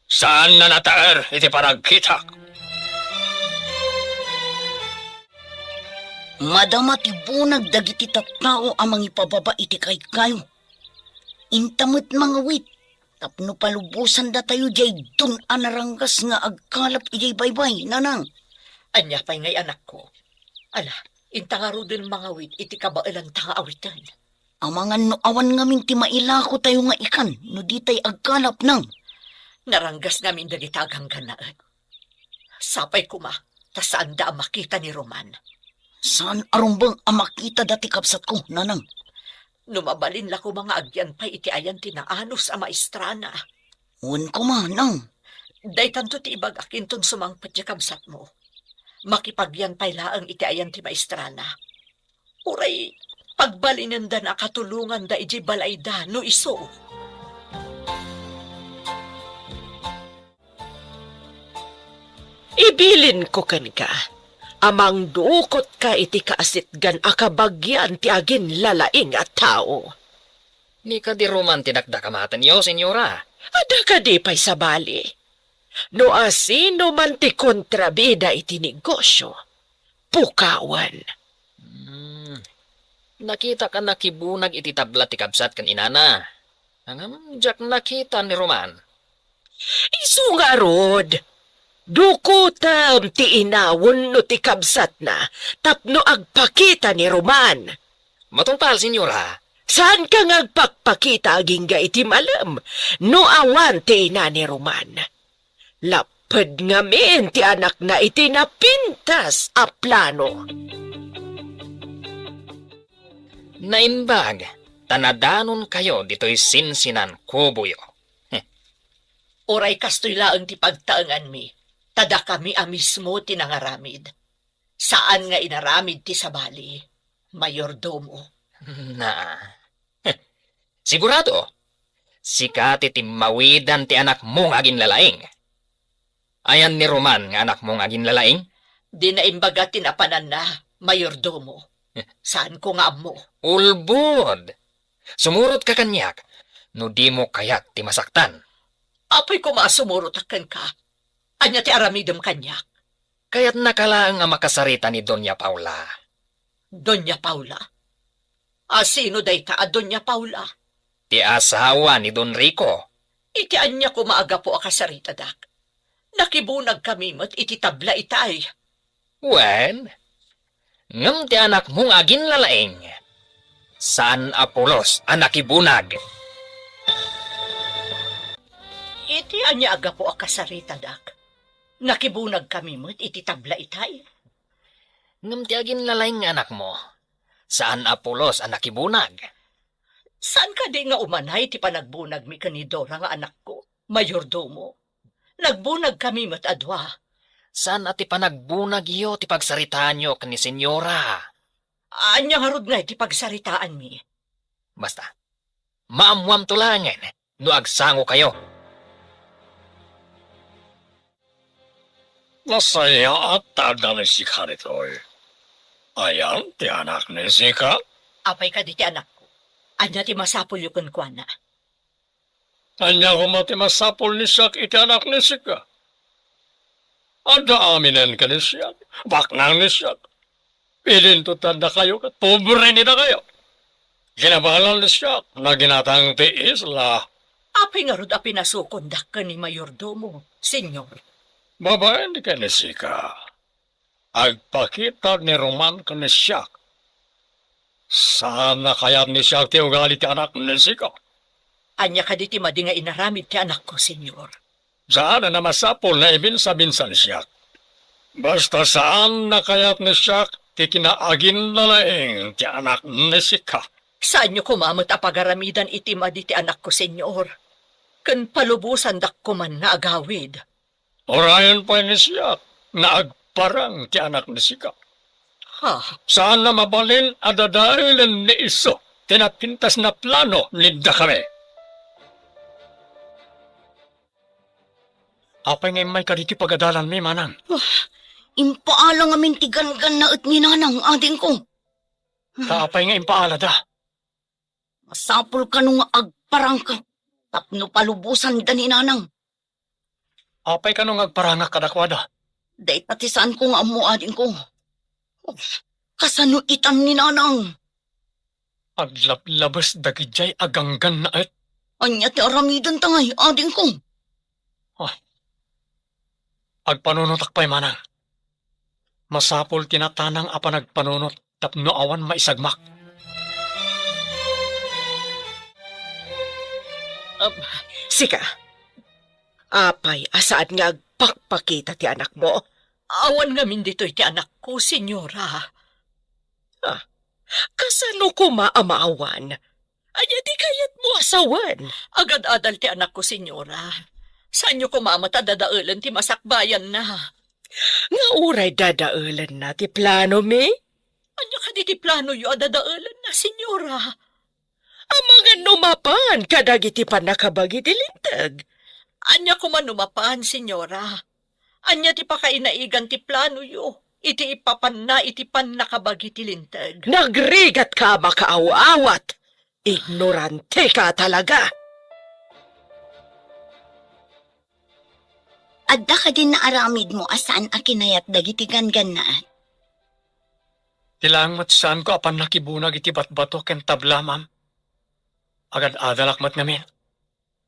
saan a nataer iti panagkitak. Madama ti bunag dagiti tattao a mangipababa iti kaykayo. Inta met mangawit tapno palubosandatayo diay dun a naranggas nga agkalap idiay baybay, nanang. Ania pay ngay, anakko? Ala, inta ngaruden mangawit iti kabaelanta nga awiten. Amangan no awan ngamin ti mailakotayo nga ikan no ditay agkalap, nang. Naranggas ngamin dagita a ganggannaet. Sapay koma, ta saanda a makita ni Roman. Saan a rumbeng a makitada ti kabsatko, nanang. No mabalin la koma nga agyan pay iti ayan ti naanus a maestrana. Wen koma, nang. Daytanto ti ibagak inton sumangpet ti kabsatmo. Makipagyan pay laeng iti ayan ti maestrana. Uray pagbalinenda a katulonganda idiay balayda no isu. Ibilinko kenka a mangdukotka iti kaasitgan a kabagian ti aginlalaing a tao. Ni kadi Roman ti dakdakamatenyo, senyora? Adda kadi pay sabali? No asino man ti kontrabida iti negosio, pukawen. Hmm. Nakitak a nakibunag iti tabla ti kabsat ken inana. Ngem diak nakita ni Roman. Isu ngarud, Dukotem ti ina wenno ti kabsatna tapno agpakita ni Roman. Matungpal, Senyora. Saanka nga agpakpakita agingga iti malem no awan ti ina ni Roman. Lapped ngamin ti anakna iti napintas a plano. Naimbag, ta nadanonkayo ditoy sinsinan kuboyo. Uray kastoy laeng ti pagtaenganmi, ta dakami a mismo ti nangaramid. Saan nga inaramid ti sabali, mayordomo. Na. Sigurado, sika ti timmawidan ti anakmo nga aginlalaing. Ayan ni Roman nga anakmo nga aginlalaing? Di naimbaga ti napananna, mayordomo. Saanko nga ammo. Ulbod! Sumurotka kaniak no dimo kayat ti masaktan. Apay koma a sumurotak kenka? Ania ti aramidem kaniak? Kayatnaka laeng a makasarita ni Doña Paula. Doña Paula? A sino dayta a Doña Paula? Ti asawa ni Don Rico. Iti ania koma a gapu a kasaritadak? Nakibunagkami met iti tabla itay. Wen, ngem ti anakmo nga aginlalaing, saan a pulos a nakibunag. Iti ania a gapu a kasaritadak? Nakibunagkami met iti tabla itay. Ngem ti aginlalaing nga anakmo, saan a pulos a nakibunag. Saan kadi nga umanay ti panagbunagmi ken ni Dora nga anakko, mayordomo? Nagbunagkami met a dua. Saan a ti panagbunagyo ti pagsaritaanyo ken ni Senyora? Ania ngarud ngay ti pagsaritaanmi? Basta, maammoamto laengen no agsangokayo. Nasayaat ta adda ni sika ditoy. Ayan ti anak ni sika? Apay kadi ti anakko? Ania ti masapulyo kenkuana? Ania koma ti masapul ni siak iti anak ni sika? Adda aminen ken ni siak, baknang ni siak. Idinto ti addakayo ket pobre ni dakayo. Kinabalan ni siak, naginatang ti isla. Apay ngarud a pinasukondak ken ni mayordomo, Señor? Babaen ken ni sika. Agpakita ni Roman ken ni siak. Saan a kayat ni siak ti ugali ti anak ni sika. Ania kadi ti madi nga inaramid ti anakko, Señor? Saan a masapul nga ibinsa-binsa ni siak. Basta saan a kayat ni siak ti kinaaginlalaing ti anak ni sika. Saanyo koma met a pagaramidan iti madi ti anakko, Señor. Ken palubosandak koman nga agawid. Urayen pay ni siak nga agparang ti anak ni sika. Ha? Saan a mabalin a dadaelen ni isu ti napintas a plano ni dakami. Apay nga immay kaditi pagadalanmi, manang? Ah, impaala ngamin ti ganggannaet ni nanang, adingko. Ta apay nga impaalada? Masapul kano nga agparangka tapno palubosanda ni nanang. Apay kano nga agparangak kadakuada? Dayta ti saanko nga ammo, adingko. Kasano itan ni nanang? Aglablabes dagidiay a ganggannaet. Ania ti aramidenta ngay, adingko? Ah. Agpanunotak pay, manang. Masapul ti natanang a panagpanunot tapno awan maisagmak. Um, sika, apay a saan nga agpakpakita ti anakmo? Awan ngamin ditoy ti anakko, Señora. Ah, kasano koma a maawan? Ania ti kayatmo a sawen? Agad-adal ti anakko, Señora. Saanyo koma met a dadaelen ti masakbayanna. Nga uray dadaelenna ti planomi? Ania kadi ti planoyo a dadaelenna, Señora? Amangan no mapan kadagiti pannakabagi ti Linteg. Ania koma no mapan, Señora? Ania ti pakainaigan ti planoyo iti ipapanna iti pannakabagi ti Linteg? Nagrigatka a makaaw-awat! Ignoranteka talaga! Adda kadin naaramidmo a saan a kinayat dagiti ganggannaet? Ti laeng met saanko a pannakibunag iti batbato ken tabla, ma'am. Agad-adalak met ngamin.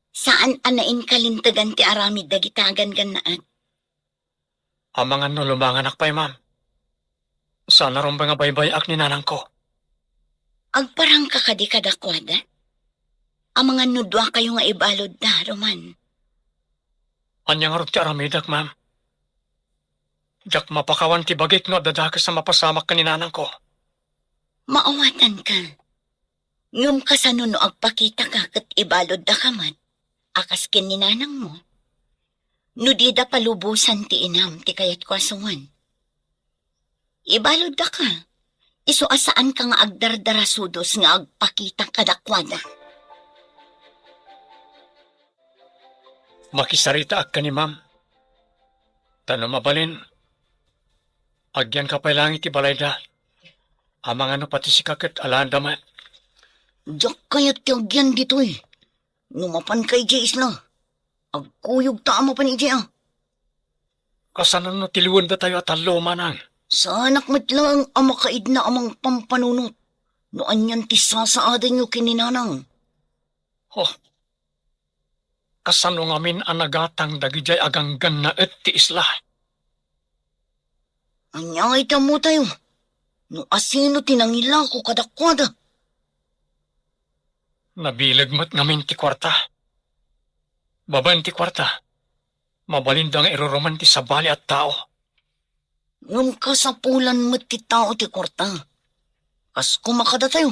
Saan a nainkalintegan ti aramid dagita a ganggannaet. Amangan no lumanganak pay, ma'am. Saan a rumbeng a baybay-ak ni nanangko. Agparangka kadi kadakuada? Amangan no duakayo nga ibaludda, Roman. Ania ngarud ti aramidek, ma'am? Diak mapakawan ti bagik no adda dakes a mapasamak ken ni nanangko. Maawatanka. Ngem kasano no agpakitaka ket ibaluddaka met, a kas ken ni nanangmo? No dida palubosan ti inam ti kayatko a suon. Ibaluddaka, isu a saanka nga agdardarasudos nga agpakita kadakuada. Makisaritaak ken ni ma'am. Ta no mabalin, agyanka pay laeng iti balayda. Amangan no pati sika ket alaenda met. Diak kayat ti agyan ditoy. No mapanka idiay isla, agkuyogta a mapan idiay a. Kasano no tiliwendatayo a tallo, manang? Saanak met laeng a makaidna a mangpampanunot no anian ti sasaadenyo ken ni nanang. Oh, kasano ngamin a nagatang dagidiay a ganggannaet ti isla? Ania ngay ti ammotayo no asino ti nangilako kadakuada? Nabileg met ngamin ti kuarta. Babaen ti kuarta, mabalinda nga iruruman ti sabali a tao. Ngem kasapulan met ti tao ti kuarta. Kas koma kadatayo,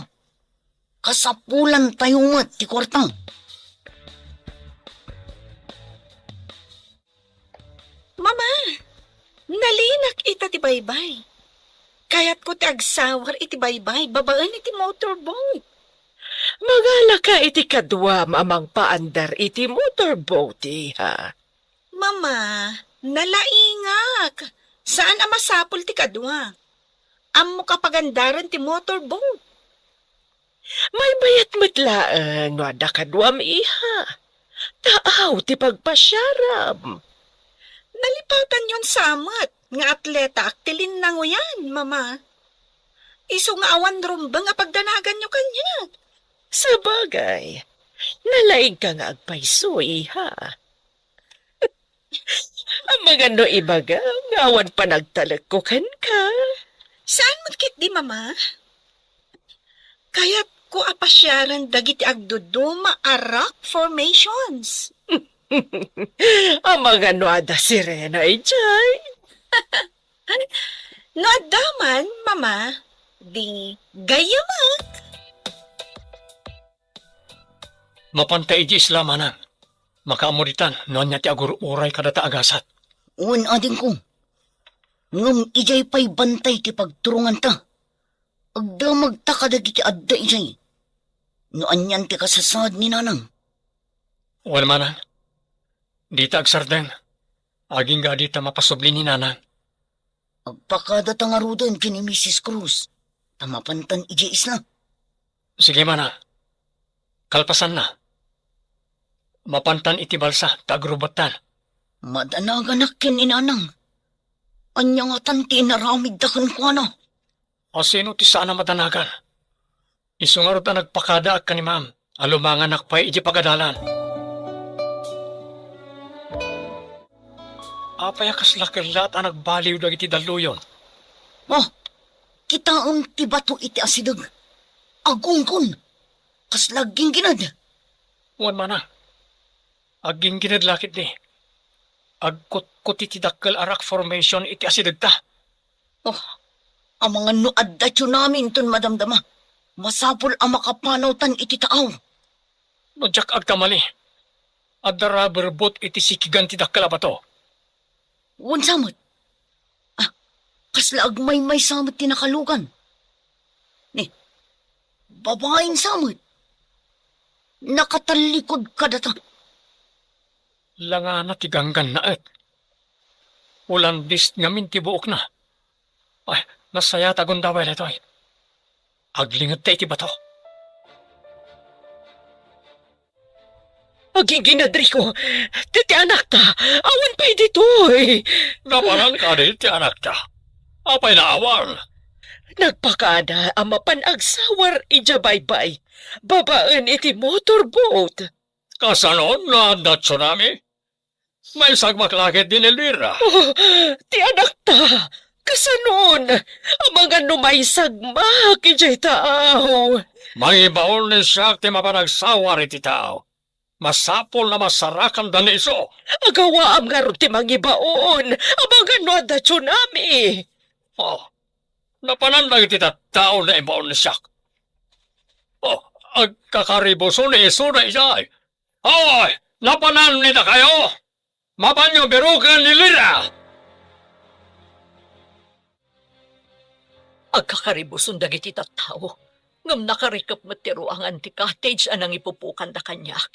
kasapulantayo met ti kuarta. Mama, nalinak ita ti baybay. Kayatko ti agsawar iti baybay babaen iti motorboat. Mangalaka iti kaduam a mangpaandar iti motorboat, iha. Mama, nalaingak. Saan a masapul ti kadua. Ammok a pagandaren ti motorboat. Maymayat met laeng no adda kaduam, iha. Taaw ti pagpasiaram. Nalipatanyon sa met nga atletaak ti linnangoyan, Mama. Isu nga awan rumbeng a pagdanaganyo kaniak. Sabagay, nalaingka nga agpayso, iha. Amangan no ibagam nga awan panagtalekko kenka. Saan met ketdi, Mama? Kayatko a pasiaren dagiti agduduma a rock formations. Amangan no adda sirena idiay. No adda man, Mama, di gayyamek. Mapanta idiay isla, manang. Makaammo ditan no ania ti agur-uray kadata a gasat. Wen, adingko. Ngem idiay pay bantay ti pagturonganta. Agdamagta kadagiti adda idiay. No anian ti kasasaad ni nanang. Wen, manang. Dita agsardeng. Agingga dita mapasubli ni nanang. Agpakadata ngaruden ken ni Misis Cruz, ta mapantan idiay isla. Sige, manang. Kalpasanna, mapantan iti balsa ta agrubettan. Madanaganak ken ni nanang. Ania ngatan ti inaramidda kenkuana? Asino ti saan a madanagan? Isu ngarud a nagpakadaak ken ni ma'am a lumanganak pay iti pagadalan. Apay a kasla kellaat a nagbaliw dagiti dalluyon? Oh, kitaem ti bato iti asideg. Agunggon. Kasla agginggined. Wen, manang. Agginggined la ketdi. Agkutkuti ti dakkel a rock formation iti asidegta. Oh, amangan no adda tsunami inton madamdama. Masapul a makapanawtan iti taaw. No diak agkamali, adda rubber boat iti sikigan ti dakkel a bato. Wen sa met. Ah, kasla agmaymaysa met ti nakalugan. Ni, babain sa met. Nakatallikod kadata. Langana ti ganggannaet. Ulandis ngamin ti buokna. Ay, nasayaat a gundaway daytoy. Aglingedta iti bato. Agingined, Rico, ti, ti anakta, awan pay ditoy. Napanan kadi ti anakta? Apay naawan? Nagpakada a mapan agsawar idiay baybay, babaen iti motorboat. Kasano no adda tsunami? Maisagmak la ketdi ni Lira. Oh, ti anakta, kasanon, amangan no maisagmak idiay taaw. Mangibaon ni siak ti mapan agsawar iti taaw. Masapul a masarakanda ni isu. Agawaam ngarud ti mangibaon, amangan no adda tsunami. Oh, napanan dagiti tattao nga ibaon ni siak. Oh, agkakaribuson ni isu daydiay. Hoy, napanan ni dakayo? Mapanyo biroken ni Lira! Agkakaribuson dagiti tattao, ngem nakarikep met ti ruangan ti cottage a nangipupokanda kaniak.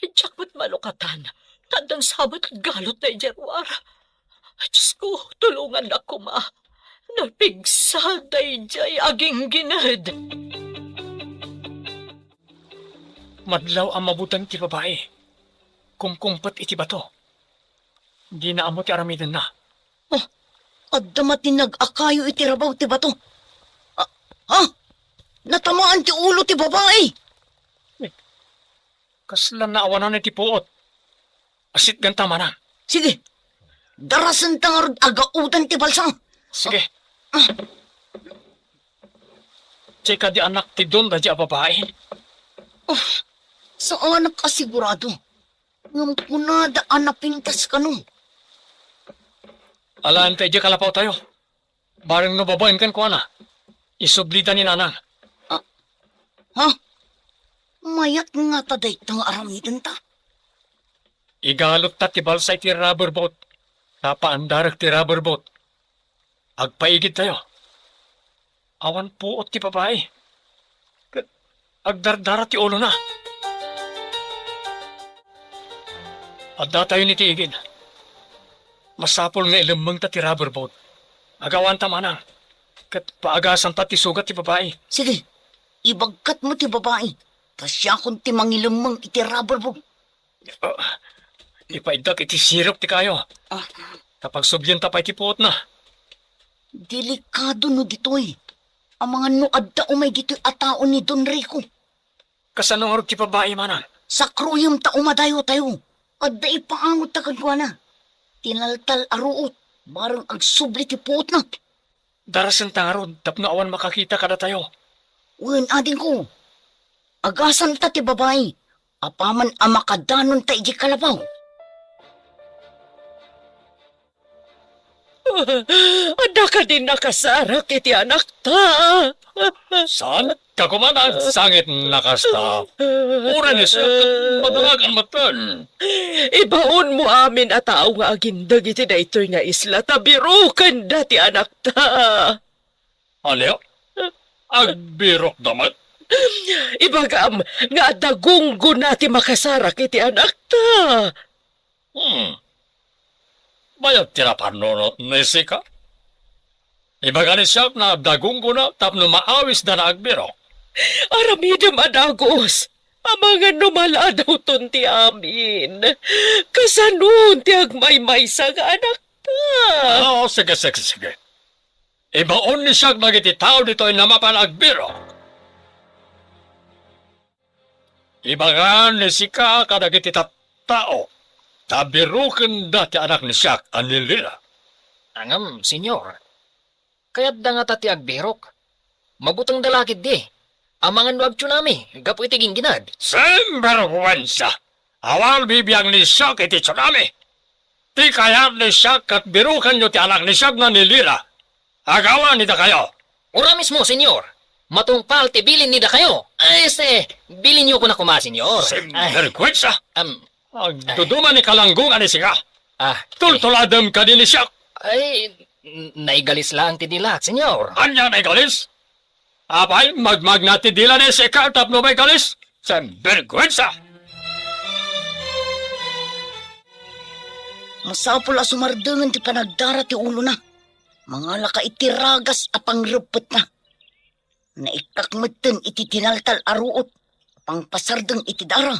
Diak met malukatan, ta addan sa met galotna idiay ruar. Diosko, tulongannak koma. Napigsa daydiay a ginggined. Madlaw a mabuteng ti babai. Kumkumpet iti bato. Dina ammo ti aramidenna. Ah, adda matinag a kayo iti rabaw ti bato. Ah, ah! Natamaan ti ulo ti babai. Kasla naawanan iti puot. Asitganta manen. Sige. Darasenta ngarud a gaodan ti balsa. Sige. Ah. Ti kadi anak ti don daydiay a babai. Oh, saanak a sigurado. Ngem kunada a napintas kano. Alaen ta idiay kalapawtayo. Bareng no babaen kenkuana, isublida ni nanang. Ah, ha? Mayat ngata dayta nga aramidenta? Igalotta ti balsa iti rubber boat. Napaandarek ti rubber boat. Agpaigidtayo. Awan puot ti babai. Ket agdardara ti ulona. Addatayon iti igid. Masapul nga ilemmengta ti rubber boat. Agawanta manen, ket paagasanta ti sugat ti babai. Sige, ibagkatmo ti babai, ta siakon ti mangilemmeng iti rubber boat. Ah, ipaiddak iti sirok ti kayo. Ah. Ta pagsublienta pay ti puotna. Delikado no ditoy. Amangan no adda umay ditoy a tao ni Don Rico. Kasano ngarud ti babai manen? Sakruyem ta umadayotayo. Adda ipaangotta kenkuana. Tinaltal a ruot, bareng agsubli ti puotna. Darasenta ngarud tapno awan makakita kadatayo. Wen, adingko. Agasanta ti babai. Apaman a makadanonta idiay kalapaw. Adda kadi nakasarak iti anakta? Saan? Kakuman a sangit na kasta. Uray ni siak, madalagan met. Ibaonmo amin a tao nga agindeg iti daytoy nga isla ta birokenda ti anakta. Ania? Agbirokda met? Ibagam nga adda gunggona ti makasarak iti anakta. Hmm. Bayat ti napannunot ni sika? Ibaga ni siak nga adda gunggona tapno maawisda nga agbirok. Aramidem a dagus. Amangan no maladawton ti amin. Kasanon ti agmaymaysa nga anakta? Ah, sige, sige, sige. Ibaon ni siak dagiti tao ditoy nga mapan agbirok. Ibaga ni sika kadagiti tattao, ta birokenda ti anak ni siak a ni Lira. Ngem, Señor, kayatda ngata ti agbirok. Mabutengda la ketdi. Amangan no agtsunami gapu iti ginggined. Sinberwensa! Awan bibiang ni siak iti tsunami. Ti kayat ni siak ket birokenyo ti anak ni siak nga ni Lira. Agawa ni dakayo. Ura mismo, Señor. Matungpal ti bilin ni dakayo. Ay, este, bilinyo kona koma, Señor. Ay. Sinbergwensa! Am, agduduma ni kalanggongan ni sika. Ah, tultuladem kadi ni siak. Ay, n-, naigalis laeng ti dilak, Señor. Ania naigalis? Apay, magmagna ti dila ni sika tapno maigalis? Sinbergwensa! Masapul a sumardengen ti panagdara ti ulona. Mangalaka iti ragas a pangreppetna. Naikkak metten iti tinaltal a ruot a pangpasardeng iti dara.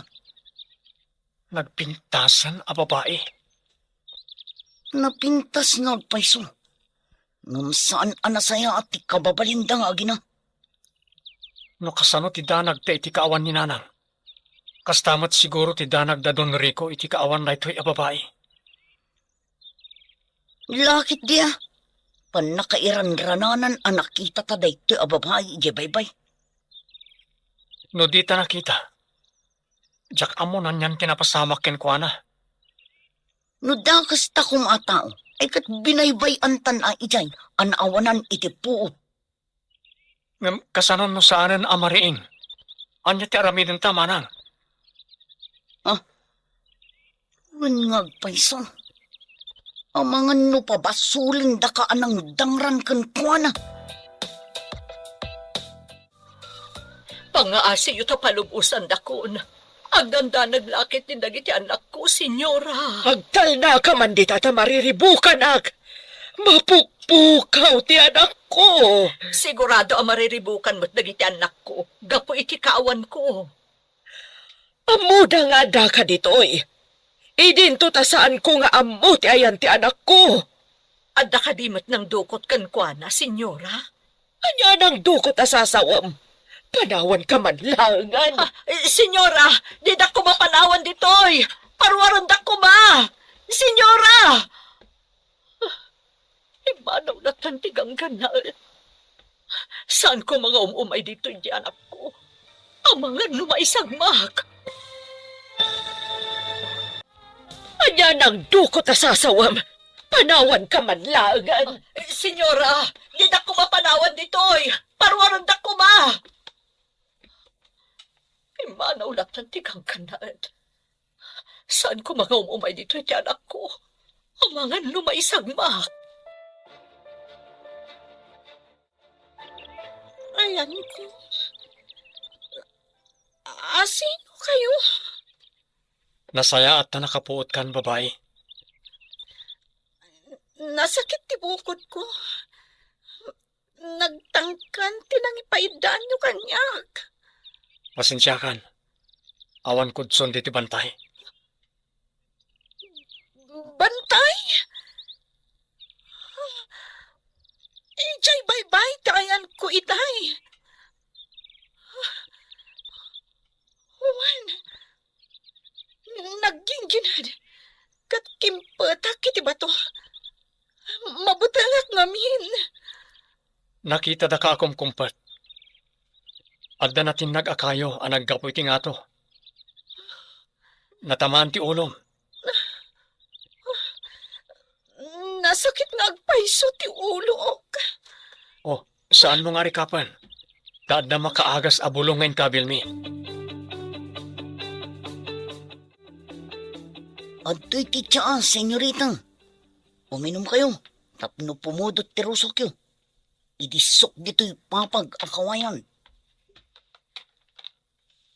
Nagpintasan a babai. Napintas nga agpayso. Ngem saan a nasayaat ti kababalinda nga agina. No kasano ti danagta iti kaawan ni nanang? Kasta met siguro ti danag da Don Rico iti kaawan daytoy a babai. Lakit dia, pannakairanrananan a nakitata daytoy a babai idiay baybay. No dita nakita, diak ammo no anian ti napasamak kenkuana. No dakesta koma a tao, ay ket binaybay-antan a idiay a naawanan iti puot. Ngem kasano no saanen a mariing? Ania ti aramidenta, manang? Ah, wen nga agpayso. Amangan no pabasolendaka a nangdangran kenkuana. Pangngaasiyo ta palubosandakon. Agdandanag la ketdi dagiti annakko, Senyora. Agtalnaka man dita ta mariribukanak. Mapukpukaw ti anakko. Sigurado a mariribukan met dagiti annakko gapu iti kaawanko. Ammoda nga addaka ditoy. Idinto ta saanko nga ammo ti ayan ti anakko. Adda kadi met nangdukot kenkuana, Senyora? Ania nangdukot a sasawem? Panawanka man laengen. Ah, eh, Senyora, didak koma panawan ditoy. Paruarendak koma. Senyora! Immanaw latta ti ganggannaet. Saanko nga um-umay ditoy iti anakko. Amangan no maisagmak. Ania nangdukot a sasawem? Panawanka man laengen. Eh, Senyora, didak koma panawan ditoy. Paruarendak koma. Immanaw latta ti ganggannaet. Saanko nga um-umay ditoy iti anakko. Amangan no maisagmak. Ayanko. Asino kayo? Nasayaat ta nakapuotkan, babai. Nasakit ti bukod ko. Nagtangkan ti nangipaiddaanyo kaniak. Pasensiakan. Awan kudson ditoy bantay. Bantay? Idiay baybay ti ayanko itay. Wen, nagginggined ket kimpetak iti bato. Mabutengak ngamin. Nakitadaka a kumkumpet. Adda natinnag a kayo a naggapu iti ngato. Natamaan ti ulom. Nasakit nga agpayso ti ulok. Oh, saanmo nga arikapen? Ta adda makaagas a bulong nga inkabilmi. Adtoy ti tsaa, senyorita. Uminumkayo tapno pumudot ti rusokyo. Idissok ditoy papag a kawayan.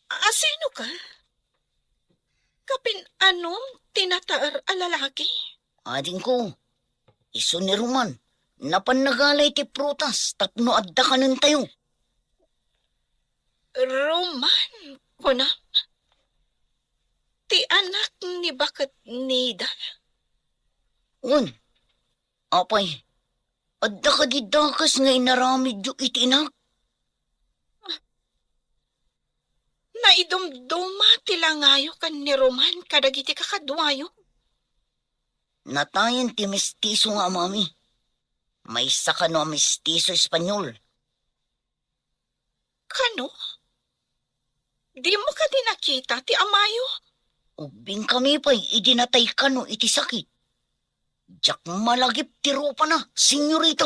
Asinoka? Kapin-anom ti nataer a lalaki? Adingko, isu ni Roman, napan nagalay ti prutas tapno adda kanentayo. Roman, kunam? Ti anak ni baket Nida? Wen, apay, adda kadi dakes nga inaramidyo iti inak? Naidumduma ti langayo ken ni Roman kadagiti kakaduayo. Natayen ti mestiso nga amami. Maysa kano a mestiso Espanyol. Kano? Dimo kadi nakita ti amayo? Ubbingkami pay idi natay kano iti sakit. Diak malagip ti rupana, senyorita.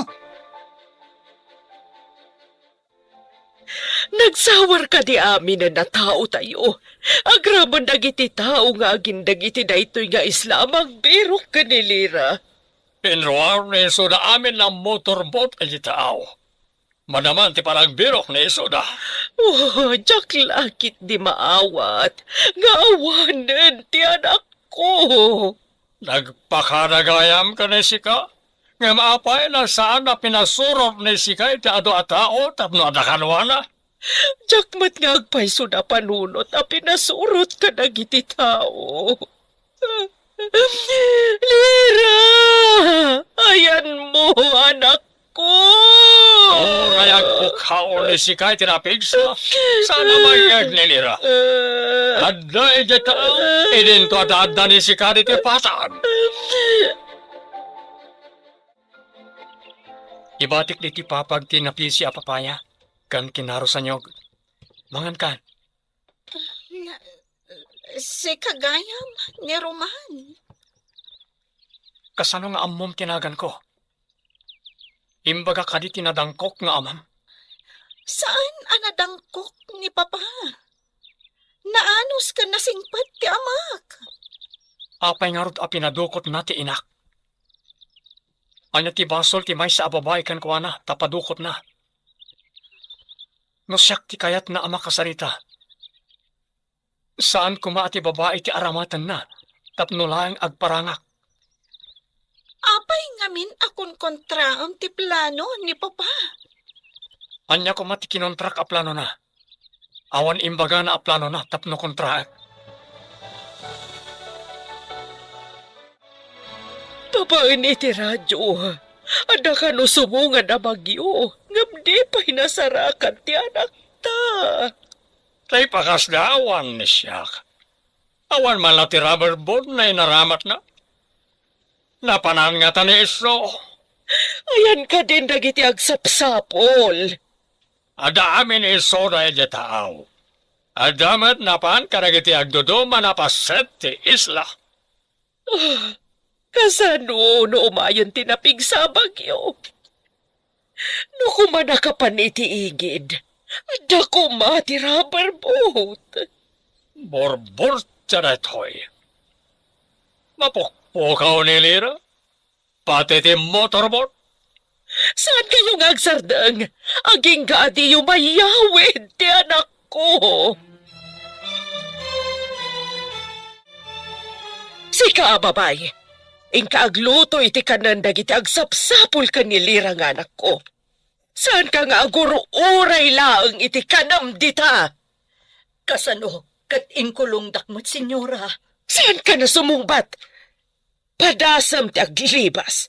Nagsawar kadi aminen a taotayo, agraman dagiti tao nga agindeg iti daytoy nga isla a mangbirok ken ni Lira. Pinruar ni Suda amin a motorbot iti tao. Manaman ti panangbirok ni Suda. Oh, diak la ketdi maawat nga awanen ti anakko. Nagpakaragayam ken ni sika, ngem apay no saan a pinasurot ni sika iti adu a tao tapno adda kanuana? Diak met nga agpayso a panunot a pinasurot kadagiti tao. Lira! Ayanmo, anakko! Uray Agpukkaw ni sika iti napigsa. Saan a mayeg ni Lira. Adda iti tao, idinto adda ni sika iti patag. Ibatik diti papag ti napisi a papaya, ken kinarusanyog. Mangan kan. Na, sika gayam, ni Roman. Kasano nga ammom ti naganko? Imbaga kadi ti nadangkok nga amam? Saan a nadangkok ni Papa. Naanus ken nasingpet ti amak. Apay ngarud a pinadukotna ti inak? Ania ti basol ti maysa a babai kenkuana ta padukotna? No siak ti kayatna a makasarita, saan koma a ti babai ti aramatenna tapno laeng agparangak. Apay ngamin a kunkontraem ti plano ni Papa? Ania koma ti kinontrak a planona? Awan imbagana a planona tapno kontraek. Babaen iti radio, adda kano sumungan a bagyo, ngem di pay nasarakan ti anakta. Tay pakasdaawan ni siak. Awan man la ti rubber boat nga inaramatna. Napanan ngata ni isu. Ayan kadin dagiti agsapsapul. Adda amin ni isu daydiay taaw. Adda met napan kadagiti agduduma a napaset ti isla. Ah, kasano no umayen ti napigsa a bagyo? No kumanakapan iti igid, adda koma ti rubber boat. Burburtia daytoy. Mapukpukaw ni Lira. Pati ti motorboat. Saan kayo nga agsardeng? Agingga a diyo mayawid ti anakko. Sika a babay, inka agluto iti kanen dagiti agsapsapul ken ni Lira nga anakko. Saanka nga agur-uray laeng iti kanem dita? Kasano ket inkulongdak met, Senyora? Saanka nga sumungbat? Padasem ti aglibas.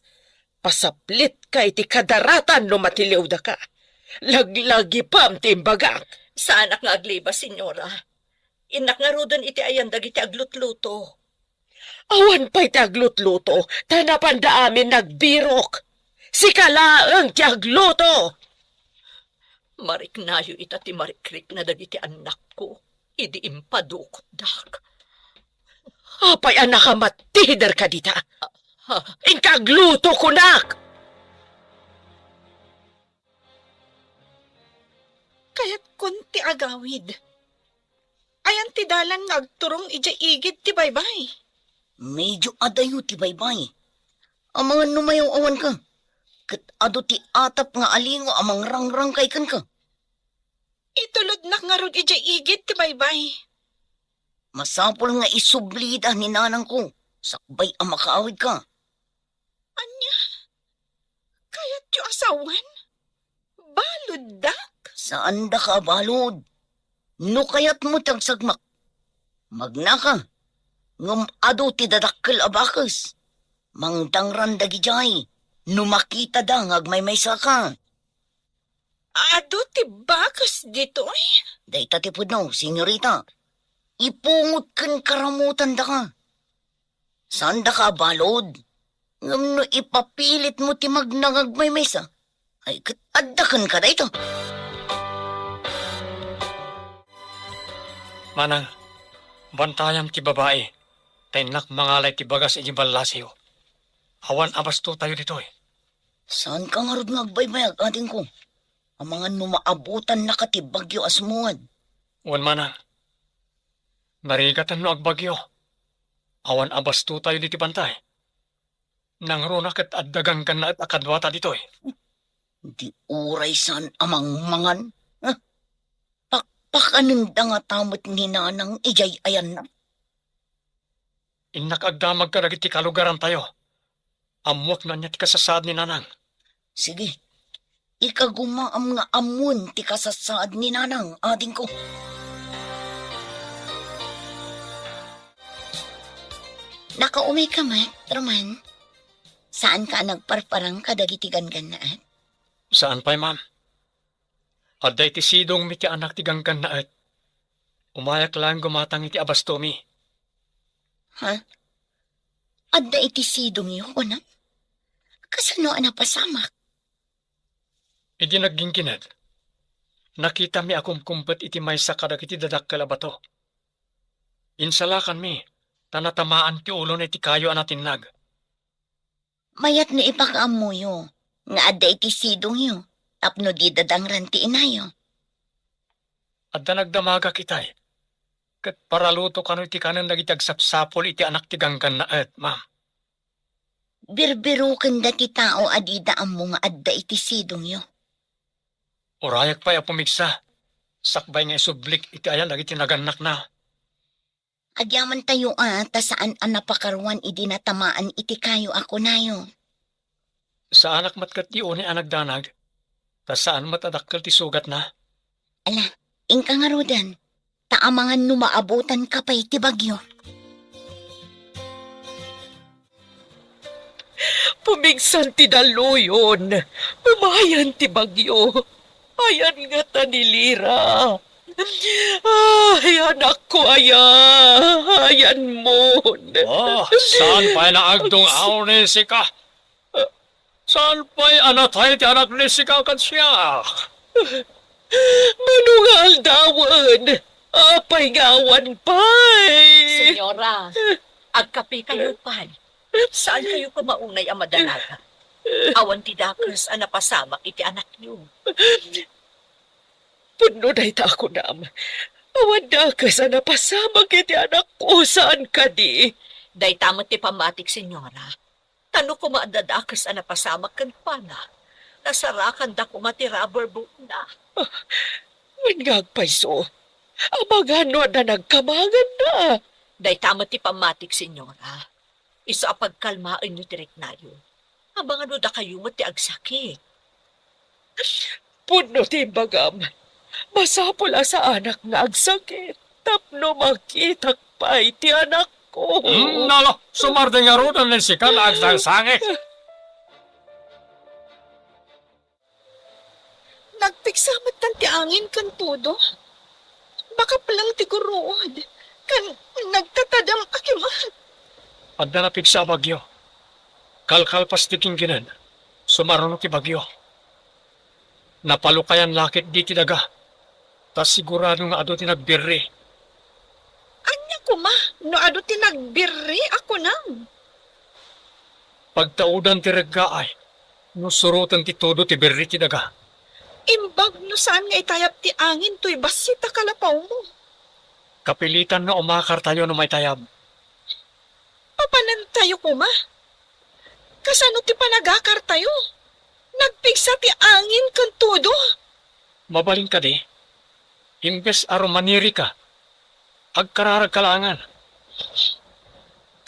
Pasaplitka iti kadaratan no matiliwdaka. Laglagipem ti imbagak. Saanak nga aglibas, Senyora. Innak ngaruden iti ayan dagiti aglutluto. Awan pay ti aglutluto, ta napanda amin nagbirok. Sika laeng ti agluto. Mariknayo ita ti marikrikna dagiti annakko idi impadukotdak. Apay a nakamattider kadita? Ha? Inka agluto, kunak! Kayatkon ti agawid. Ayan ti dalan nga agturong idiay igid ti baybay? Medio adayo ti baybay. Amangan no mayaw-awanka. Ket adu ti atap nga alingo a mangrangrangkay kenka. Itulodnak ngarud idiay igid ti baybay. Masapul nga isublida ni nanangko sakbay a makaawidka. Ania? Kayatyo a sawen? Baluddak? Saandaka a balud. No kayatmo ti agsagmak, magnaka. Ngem adu ti dadakkel a bakes. Mangdangran dagidiay no makitada nga agmaymaysaka. Adu ti bakes ditoy? Dayta ti pudno, senyorita. Ipungot ken karamutandaka. Saandaka a balud, ngem no ipapilitmo ti magnangagmaymaysa, ay ket adda kenka dayta. Manang, bantayam ti babai, ta innak mangalay ti bagas iti ballasiw. Awan a bastotayo ditoy. Saanka ngarud nga agbaybayag, adingko? Amangan no maabutannaka ti bagyo a sumungad. Wen, manang. Narigaten no agbagyo. Awan a bastotayo diti bantay. Nangruna ket adda ganggannaet a kaduata ditoy. Di uray saan a mangmangan? Ha? Pakpakanenda ngata met ni Nanang idiay ayanna? Innak agdamag kadagiti kalugarantayo. Ammuak no ania ti kasasaad ni Nanang. Sige. Ikagumaam nga ammuen ti kasasaad ni Nanang, adingko. Nakaumay ka met, Roman? Saanka a nagparparang kadagiti ganggannaet? Saan pay, ma'am. Adda iti sidongmi ti anak ti ganggannaet. Umayak laeng gumatang iti abastomi. Ha? Adda iti sidongyo, kunam? Kasano a napasamak? Idi nagginggined, nakitami a kumkumpet iti maysa kadagiti dadakkel a bato. Insalakanmi, ta natamaan ti ulona iti kayo a natinnag. Mayat no ipakaammoyo nga adda iti sidongyo tapno di dadangran ti inayo. Adda nagdamagak itay, ket paraluto kano iti kanen dagiti agsapsapul iti anak ti ganggannaet, ma'am. Birbirokenda ti tao a dida ammo nga adda iti sidongyo. Urayak pay a pumigsa, sakbay nga isublik iti ayan dagiti nagannakna. Agyamantayo a ta saan a napakaruan idi natamaan iti kayo a kunayo. Saanak met ket ti unay a nagdanag, ta saan met a dakkel ti sugatna. Ala, inka ngaruden, ta amangan no maabutanka pay ti bagyo. Pumigsan ti dalluyon. Umayan ti bagyo. Ayan ngata ni Lira. Ay, anakko aya. Ayanmon. Oh, saan pay naagdung-aw ni sika? Saan pay a natay ti anak ni sika ken siak? Mano nga aldawen? Apay nga awan pay? Senyora, agkapekayo pay. Saan kayo koma unay a madanagan? Awan ti dakes a napasamak iti anakyo. Pudno dayta a kunam. Awan dakes a napasamak iti anakko, saan kadi? Dayta met ti pammatik, senyora. Ta no koma adda dakes a napasamak kenkuana, nasarakanda koma ti rubber boatna. Ah, wen nga agpayso, amangan no adda nagkamanganna. Dayta met ti pammatik, senyora. Isu a pagkalmaenyo ti riknayo. Amangan no dakayo met ti agsakit. Pudno ti imbagam. Masapul a saanak nga agsakit tapno makitak pay ti anakko. Hmm, nala, sumardeng ngaruden ni sika nga agsangsangit. Nagpigsa met tan ti angin ken todo. Makapleng ti guruod, ken nagtatadem a kimat. Adda napigsa a bagyo. Kalkalpas ti ginggined, sumaruno ti bagyo. Napalukayan la ketdi ti daga, ta sigurado nga adu ti nagbirri. Ania koma no adu ti nagbirri a kunam? Pagtaudan ti reggaay no suroten ti todo ti birri ti daga. Imbag no saan nga itayab ti angin toy bassit a kalapawmo. Kapilitan nga umakartayo no maitayab. Papanantayo koma? Kasano ti panagakartayo? Nagpigsa ti angin ken todo. Mabalin kadi, imbes a rumanirika, agkararagka laengen.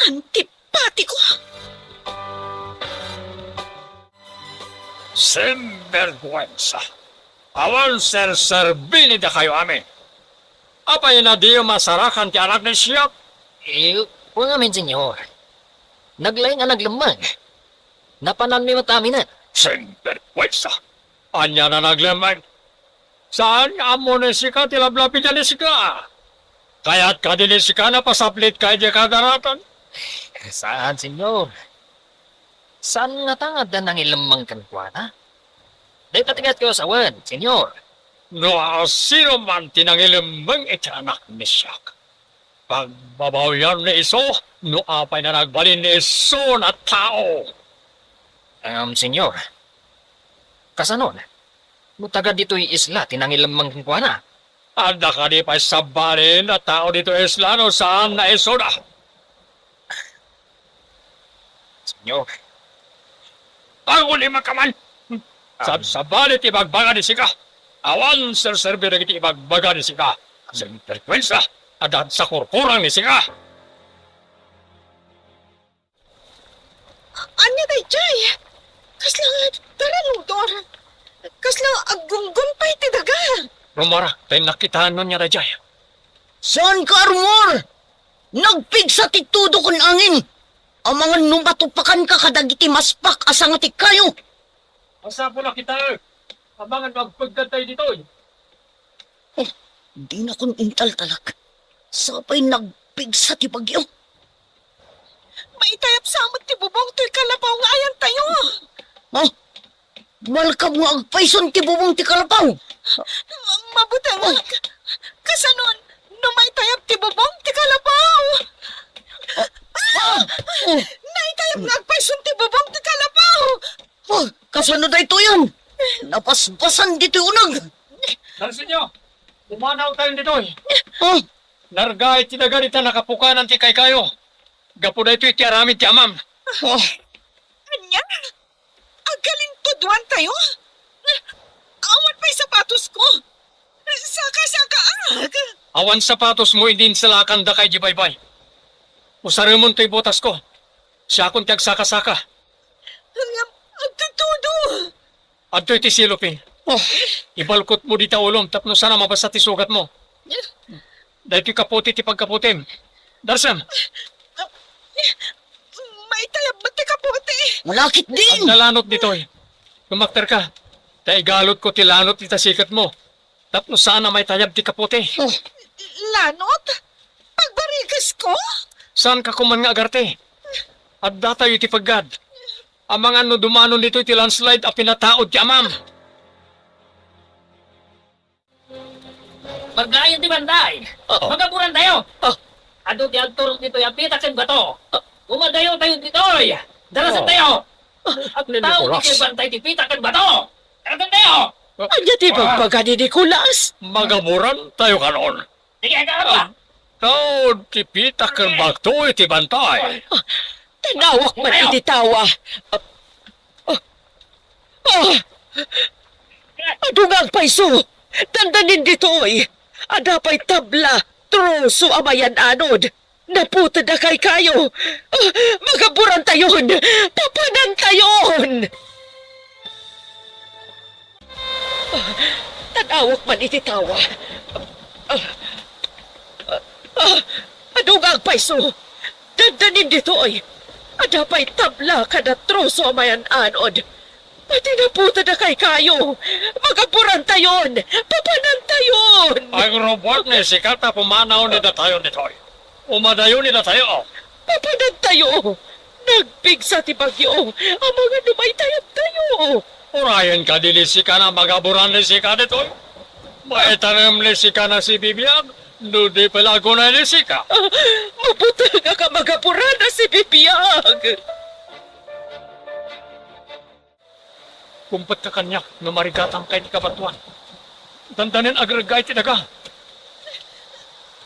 Antipatiko! Sinbergwensa! Awan serserbi ni dakayo amin! Apay a diyo masarakan ti anak ni siak? Eh, wen amin, Senyor. Naglaing a naglemmeng. Napananmi met aminen. Sinbergwensa! Ania a naglemmeng? Saan nga ammo ni sika ti lablabida ni sika? Kayat kadi ni sika a pasaplit ka idiay kadaratan? Saan, Senyor. Saan ngata nga adda nangilemmeng kenkuana? Dayta ti kayatko a sawen, Senyor. No sino man ti nangilemmeng iti anak ni siak, pagbabawian ni isu no apay a nagbalin ni isu a tao. Em, Senyor, kasanon? No taga ditoy isla ti nangilemmeng kenkuana? Adda kadi pay sabali a tao ditoy isla no saan a isuda? Senyor. Aguli man ka man! Sab-, sabali ti ibagbaga ni sika. Awan serserbi dagiti ibagbaga ni sika. Sinbergwensa, adda sakurkurang ni sika. Ania daydiay? Kasla taranudor. Kasla aggunggon pay ti daga. Rummuara, ta innak kitaen no ania daydiay. Saan ka, Rummuar? Nagpigsa ti todo ken angin. Amangan no matupakanka kadagiti maspak a sanga ti kayo. Masapul a kitaek. Amangan no agpegdad tayo ditoy. Oh, dinakon intaltalak. Sapay nagpigsa ti bagyo. Maitayap sa met ti bubong toy kalapaw nga ayantayo. Oh, malkam nga agpayson ti bubong ti kalapaw. Ma-, mabutengak. Kasanon, no maitayap ti bubong ti kalapaw? Ah! Ah! Oh! Naitayap nga agpayson ti bubong ti kalapaw. Oh, kasano daytoyen? Napaspasan ditoy uneg. Darsenyo, pumanawtayon ditoy. Oh. Nargaay ti daga dita nakapukanan ti kaykayo. Gapu daytoy ti aramid ti amam. Oh. Ania? Agkalintudwantayo? Awan pay sapatosko. Saka-sakaak. Awan sapatosmo idi insalakandaka idiay baybay. Usaremon toy botasko. Siakon ti agsaka-saka. Ngem, agtudtudo. Adtoy ti silopin. Oh. Ibalkotmo dita ulom tapno saan a mabasa ti sugatmo. Daytoy kapote ti pagkapotem. Darsem. Maitayab met ti kapote. Malakit din! Adda lanot ditoy. Gumakterka. Ta igalotko ti lanot ita siketmo. Tapno saan a maitayab ti kapote. Oh. Lanot? Pagbarigesko? Saanka koman nga agarte. Addatayo iti peggad. Amangan no dumanon ditoy ti landslide a pinataud ti amam. Margaay ti bantay. Oo. Magaburantayo. Ah. Adu ti agturong ditoy a pita ken bato. Ah. Umadayontayo ditoy. Darasentayo. Ah. Agtaud Nicolas. Ditoy bantay ti pita ken bato. Darasentayo. Ah. Ania ti bagbaga ni Nicolas? Magaburantayo kanon. Sige, aga, aga. Ah, taud ti pita ken bato iti bantay. Ah, tan-awak man iti tawa. Ah, ah, ah. Adu nga agpayso. Dandanin ditoy. Adda pay tabla, troso a mayan-anod. Naputed a kaykayo. Ah, magaburantayon. Papanantayon. Ah, tan-awak man iti tawa. Ah, ah, ah, adu nga agpayso. Dandanin ditoy. Adda pay tabla kada troso a mayan-anod. Pati naputed a kaykayo. Magaburantayon. Papanantayon. Agrabat ni sika ta pumanaw ni datayo ditoy. Umadayo ni datayo. Papanantayo. Nagpigsa ti bagyo. Amangan no maitayabtayo. Urayen kadi ni sika na magaburan ni sika ditoy. Maitanem ni sika na si bibiag, no di pala agunay ni sika. Ah, mabutengak a magaburan a si bibiag. Kumpetka kaniak no marigatangka iti kabatoan. Dandanin agreggaay ti daga.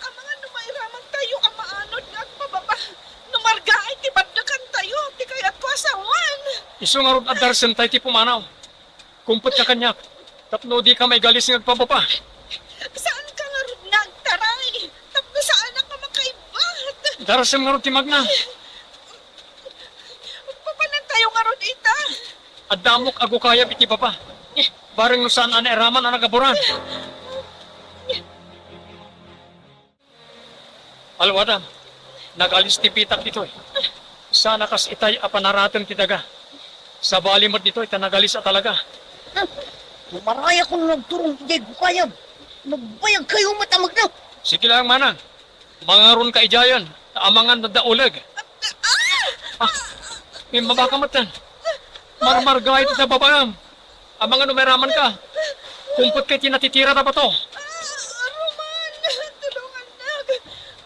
Amangan no mairamantayo a maanod nga agpababa no margaay ti baddekantayo ti kayatko a sawen. Isu ngarud a darsentay ti pumanaw. Kumpetka kaniak tapno dika maigalis nga agpababa. Saanka ngarud nga agtaray tapno saanak a makaibbat. Darsem ngarud ti magna. Papanantayo ngarud ita. Adda ammok a gukayab iti baba. Bareng no saan a nairaman a nagaburan. Alwadam, nagalis ti pitak ditoy. Saan a kas itay a panaratem ti daga. Sabali met ditoy ta nagalis a talaga. Marayakon nga agturong idiay gukayab. Nagbayagkayo met a magna. Sige lang, manang. Mangaronka idiayen, ta amangan no adda uleg. Ah! Ah, immabaka metten. Marmarga iti nababaem. Amangan no mairamanka. Kumpetka iti natitira a bato. Ah, Roman, tulongannak.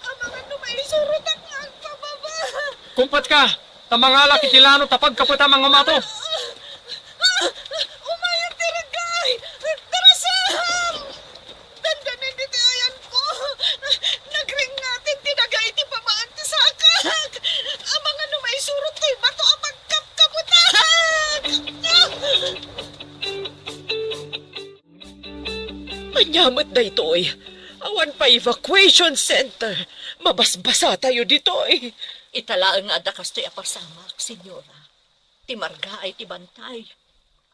Amangan no maisurotak nga agpababa. Kumpetka, ta mangalak iti lanot a pagkapet a mangumato. Ah, umayen ti reggaay. Darasam! Dandanin ditoy ayanko. Nagringngaten ti daga iti pamaan ti sakak. Amangan no maisurot toy bato a pagkapkabutak. Ania met daytoy? Awan pay evacuation center. Mabasbasatayo ditoy. Ita laeng nga adda kastoy a pasamak, Senyora. Ti margaay ti bantay.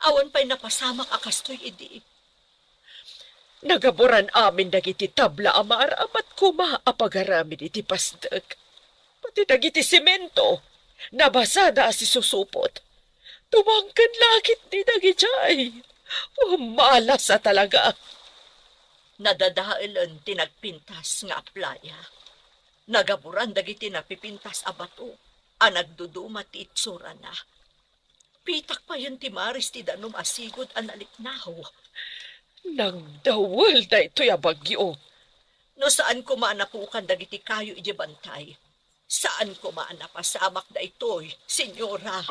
Awan pay napasamak a kastoy idi. Nagaburan amin dagiti tabla a maaramat koma a pagaramid iti pasdek. Pati dagiti semento, nabasada a sisusupot. Tumangken laketdi dagidiay. O, malas a talaga. Nadadaelen ti nagpintas nga aplaya. Nagaburan dagiti napipintas a bato a nagduduma ti itsurana. Pitak payen ti maris ti danum a sigud a naliknaw. Nagdawel daytoy a bagyo. No saan koma a napukan dagiti kayo idiay bantay, saan koma a napasamak daytoy, Senyora.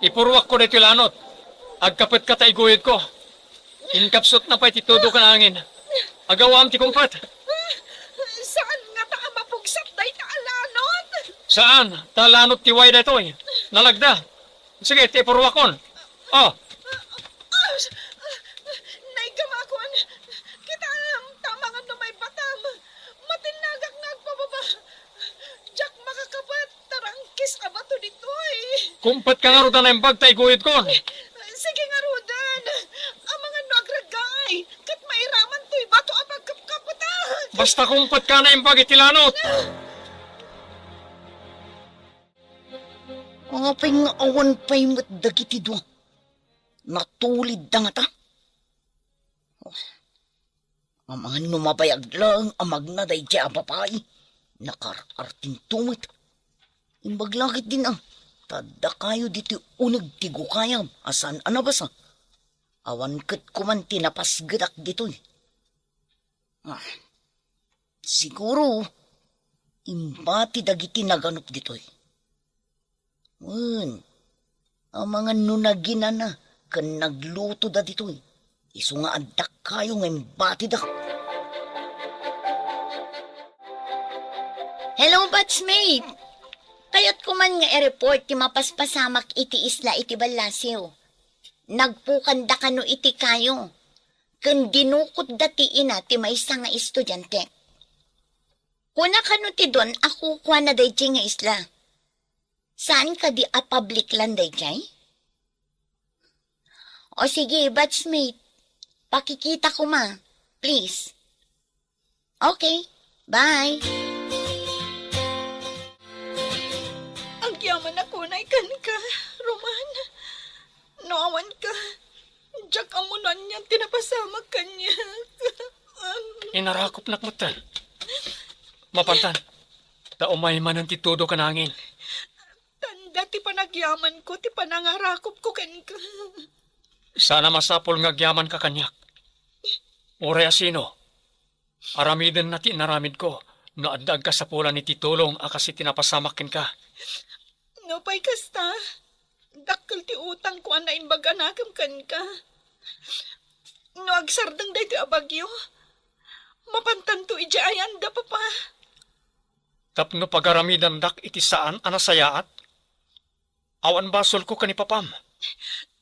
Ipurruakko daytoy lanot. Agkapetka ta iguyodko. Inkapsutna pay ti tudo ken angin. Agawam ti kumpet. Saan ngata a mapugsat dayta a lanot? Saan, ta lanot ti way daytoy. Nalagda. Sige, ti ipurruakon. Oh. Ah, naigamakon. Kitaem, ta amangan no maibatam. Matinnagak nga agpababa. Diak makakapet, tarangkis a bato ditoy. Kumpetka ngarud a naimbag ta iguyodkon. Sige ngaruden. Amangan no agragay, ket mairaman toy bato a pagkapkapetak. Basta kumpetka a naimbag iti lanot. Apay nga awan pay met dagiti dua? Natulidda ngata? Oh, amangan no mabayag laeng a magna daydiay a babai, nakaar-artinto met. Imbag la ketdin a, ta adda kayo ditoy uneg ti gukayam a saan a nabasa. Awan ket koman ti napasgetak ditoy. Ah, siguro, imbati dagiti naganup ditoy. Wen, amangan no naginana ken naglutoda ditoy, isu nga adda kayo nga imbatida. Hello, batchmate! Kayatko man nga i-report ti mapaspasamak iti isla iti ballasiw. Nagpukanda kano iti kayo, ken dinukotda ti ina ti maysa nga estudiante. Kuna kano ti don a kukuana daydiay nga isla. Saan kadi a public land daydiay? O sige, batchmate. Pakikita koma, please. Okay, bye. Agyaman a kunay kenka, Roman. No awanka, diak ammo no anian ti napasamak kaniak. Inarakopnak metten. Mapantan, ta umay manen ti tudo ken angin. Tanda ti panagyamanko ti panangarakopko kenka. Saan a masapul nga agyamanka kaniak. Uray a sino, aramidenna ti inaramidko no adda agkasapulan iti tulong a kas iti napasamak kenka. Nupay kasta, dakkel ti utangko a naimbag a nakem kenka. No agsardeng daytoy a bagyo, mapantanto idiay ayanda, Papa. Tapno pagaramidandak iti saan a nasayaat? Awan basolko ken ni papam.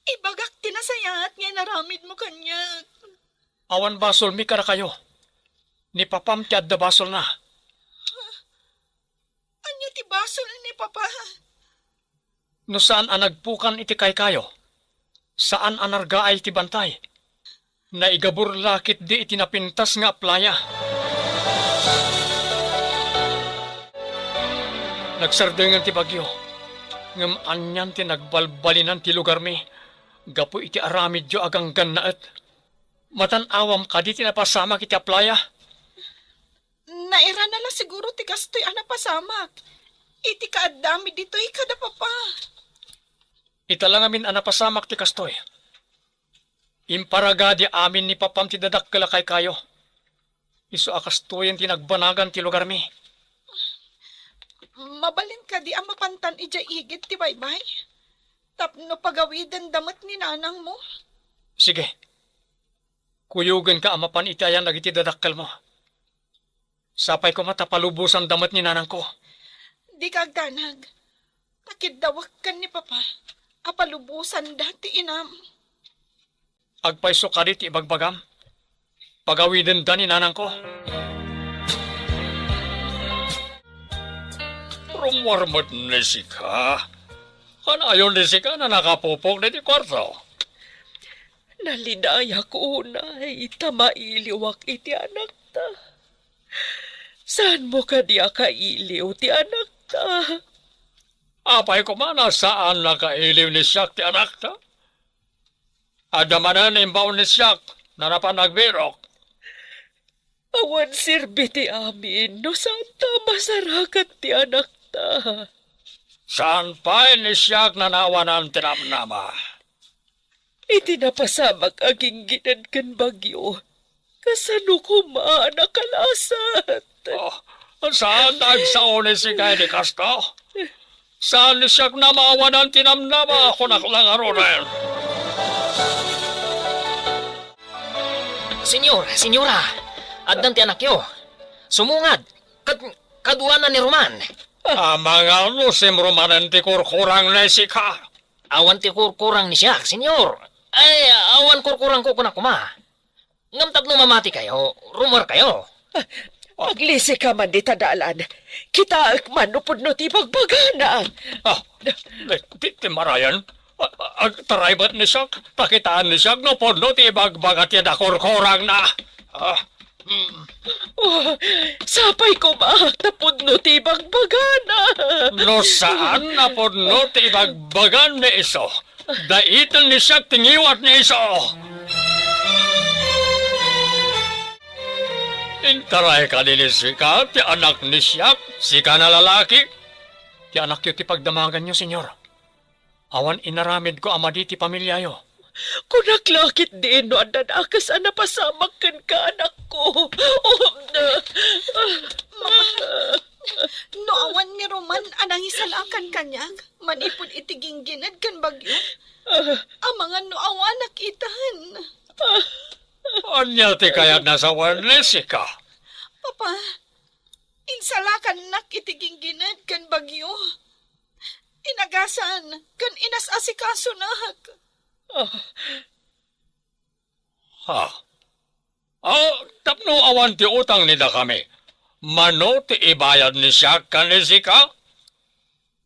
Ibagak ti nasayaat nga inaramidmo kaniak. Awan basolmi kadakayo. Ni papam ti adda basolna. Ania ti basol ni Papa? No saan a nagpukan iti kaykayo, saan a nargaay ti bantay. Naigabur la ketdi iti napintas nga aplaya. Nagsardengen ti bagyo, ngem anian ti nagbalbalinan ti lugarmi gapu iti aramidyo a ganggannaet. Matan-awam kadi ti napasamak iti aplaya? Nairana la siguro ti kastoy a napasamak iti kaaddami ditoy kada Papa. Ita la ngamin a napasamak ti kastoy. Imparagadi amin ni papam ti dadakkel a kaykayo. Isu a kastoyen ti nagbanagan ti lugarmi. Mabalin kadi a mapantan idiay igid ti baybay? Tapno pagawidenda met ni nanangmo? Sige. Kuyogenka a mapan iti ayan dagiti dadakkelmo. Sapay koma ta palubosanda met ni nanangko. Dika agdanag. Ta kiddawak ken ni Papa a palubosanda ti inam. Agpayso kadi ti ibagbagam? Pagawidenda ni nanangko. Rummuar met ni sika. Kanayon ni sika a nakapupok ditoy kuarto. Nalidayak unay ta mailiwak iti anakta. Saanmo kadi a kailiw ti anakta? Apay koma a saan a kailiw ni siak ti anakta? Adda manen imbaon ni Siak, nanapan agbirok. Awan serbi ti amin no saan ta masarakan ti anakta. Saan pay ni Siak nanawanan ti namnama. Iti napasamak a ginggined ken bagyo, kasano koma a nakalasat? Oh, saan ta agsao ni Siak idi kasta? Saan ni Siak namawanan ti namnama, kunak la ngaruden. Senyor, senyora, addan ti anakyo. Sumungad, kad-, kaduana ni Roman. Amangan no simrumanen ti kurkurang ni Siak. Awan ti kurkurang ni Siak, senyor. Ay, awan kurkurangko, kunak koma. Ngem tapno mamatikayo, rumuarkayo. Aglisika man dita dalan. Kitaek man no pudno ti ibagbagana. Ah, di, di, di marayan. A-, a-, agtaray met ni Siak, ta kitaan ni Siak no pudno ti ibagbaga ti nakurkurangna. Ah, mm. Oh, sapay koma ta pudno ti ibagbagana. No saan a pudno ti ibagbagan ni isu, dayta ni Siak ti ngiwat ni isu. Intaray kadi ni Siak ti anak ni Siak, Siak a lalaki? Ti anakyo ti pagdamaganyo, senyor. Awan inaramidko a madi ti pamiliayo. Kunak la ketdin no adda dakes a napasamak kenka, anakko. Oh, na- Mama, no awan ni Roman a nangisalakan kaniak manipud iti ginggined ken bagyo, amangan no awanak itan. Ania ti kayatna sawen ni Siak? Papa, insalakannak iti ginggined ken bagyo. Inagasan ken inas-asikasonak. Ah. Ha? Ah, tapno awan ti utang ni dakami, mano ti ibayad ni Siak ken ni Siak?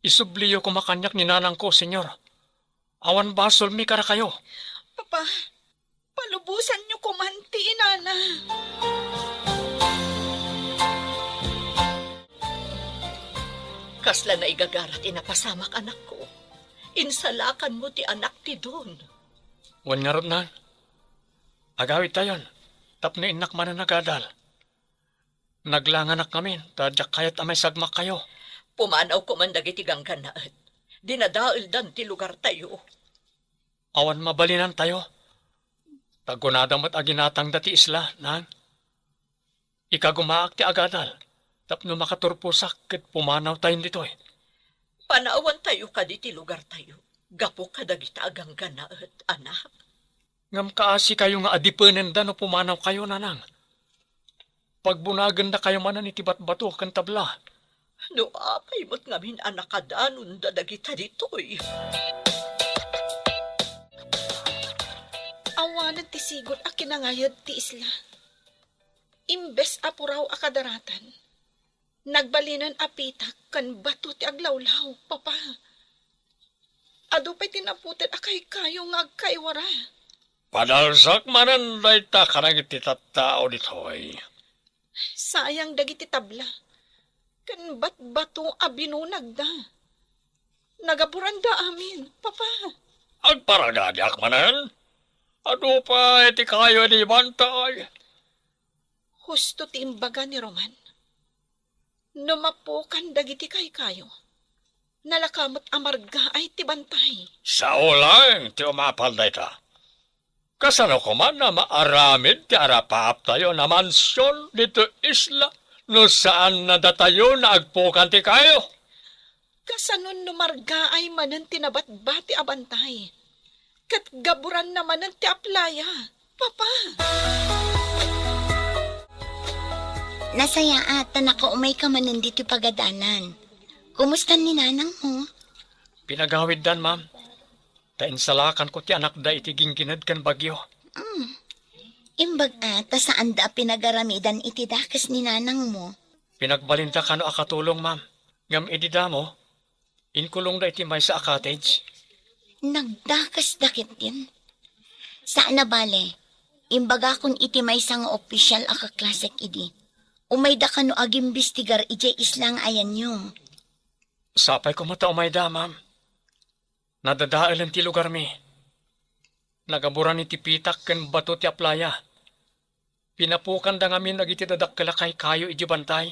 Isubliyo koma kaniak ni nanangko, senyor. Awan basolmi kadakayo. Papa, palubosanyo koman ti inana. Kasla naigagara ti napasamak, anakko. Insalakanmo ti anak ti Don. Wen ngarud, Nang. Agawidtayon, tapno innak manen agadal. Naglanganak ngamin, ta diak kayat a maisagmakkayo. Pumanawko man dagiti ganggannaet. Dinadaeldan ti lugartayo. Awan mabalinantayo. Ta kunada met a ginatangda ti isla, Nang. Ikagumaak ti agadal, tapno makaturposak ket pumanawtayon ditoy. Panawantayo kadi ti lugartayo, gapu kadagita a ganggannaet, anak? Ngem kaasikayo nga adipenenda no pumanawkayo, Nanang. Pagbunagennakayo manen iti batbato ken tabla. No apay met ngamin a nakadanonda dagita ditoy? Awanen ti sigud a kinangayed ti isla. Imbes a puraw a kadaratan, nagbalinen a pitak ken bato ti aglawlaw, Papa. Adu pay ti naputed a kaykayo nga agkaiwara. Padalsak manen dayta kadagiti tattao ditoy. Sayang dagiti tabla ken batbato a binunagda. Nagaburanda amin, Papa. Agparagadiak manen. Adu pay ti kayo idi bantay. Husto ti imbaga ni Roman. No mapukan dagiti kaykayo, nalaka met a margaay ti bantay. Sao laeng ti umapal dayta. Kasano koma a maaramid ti arapaaptayo a mansion ditoy isla no saan a datayo nga agpukan ti kayo? Kasano no margaay manen ti nabatbati a bantay? Ket gaburanna manen ti aplaya, Papa. Nasayaat ta nakaumayka manen ditoy pagadalan. Kumusta ni nanangmo? Pinagawiddan, ma'am. Ta insalakanko ti anakda iti ginggined ken bagyo. Mm. Imbag a ta saanda a pinagaramidan iti dakes ni nanangmo. Pinagbalinda kano a katulong, ma'am. Ngem idi damo, inkulongda iti maysa a cottage. Nagdakesda ketdin. Saan a bale, imbagakon iti maysa nga opisyal a kaklasek idi. Umayda kano agimbestigar idiay isla nga ayanyo. Sapay koma ta umayda, ma'am. Nadadaelen ti lugarmi. Nagaburan iti pitak ken bato ti aplaya. Pinapukanda ngamin dagiti dadakkel a kaykayo idiay bantay.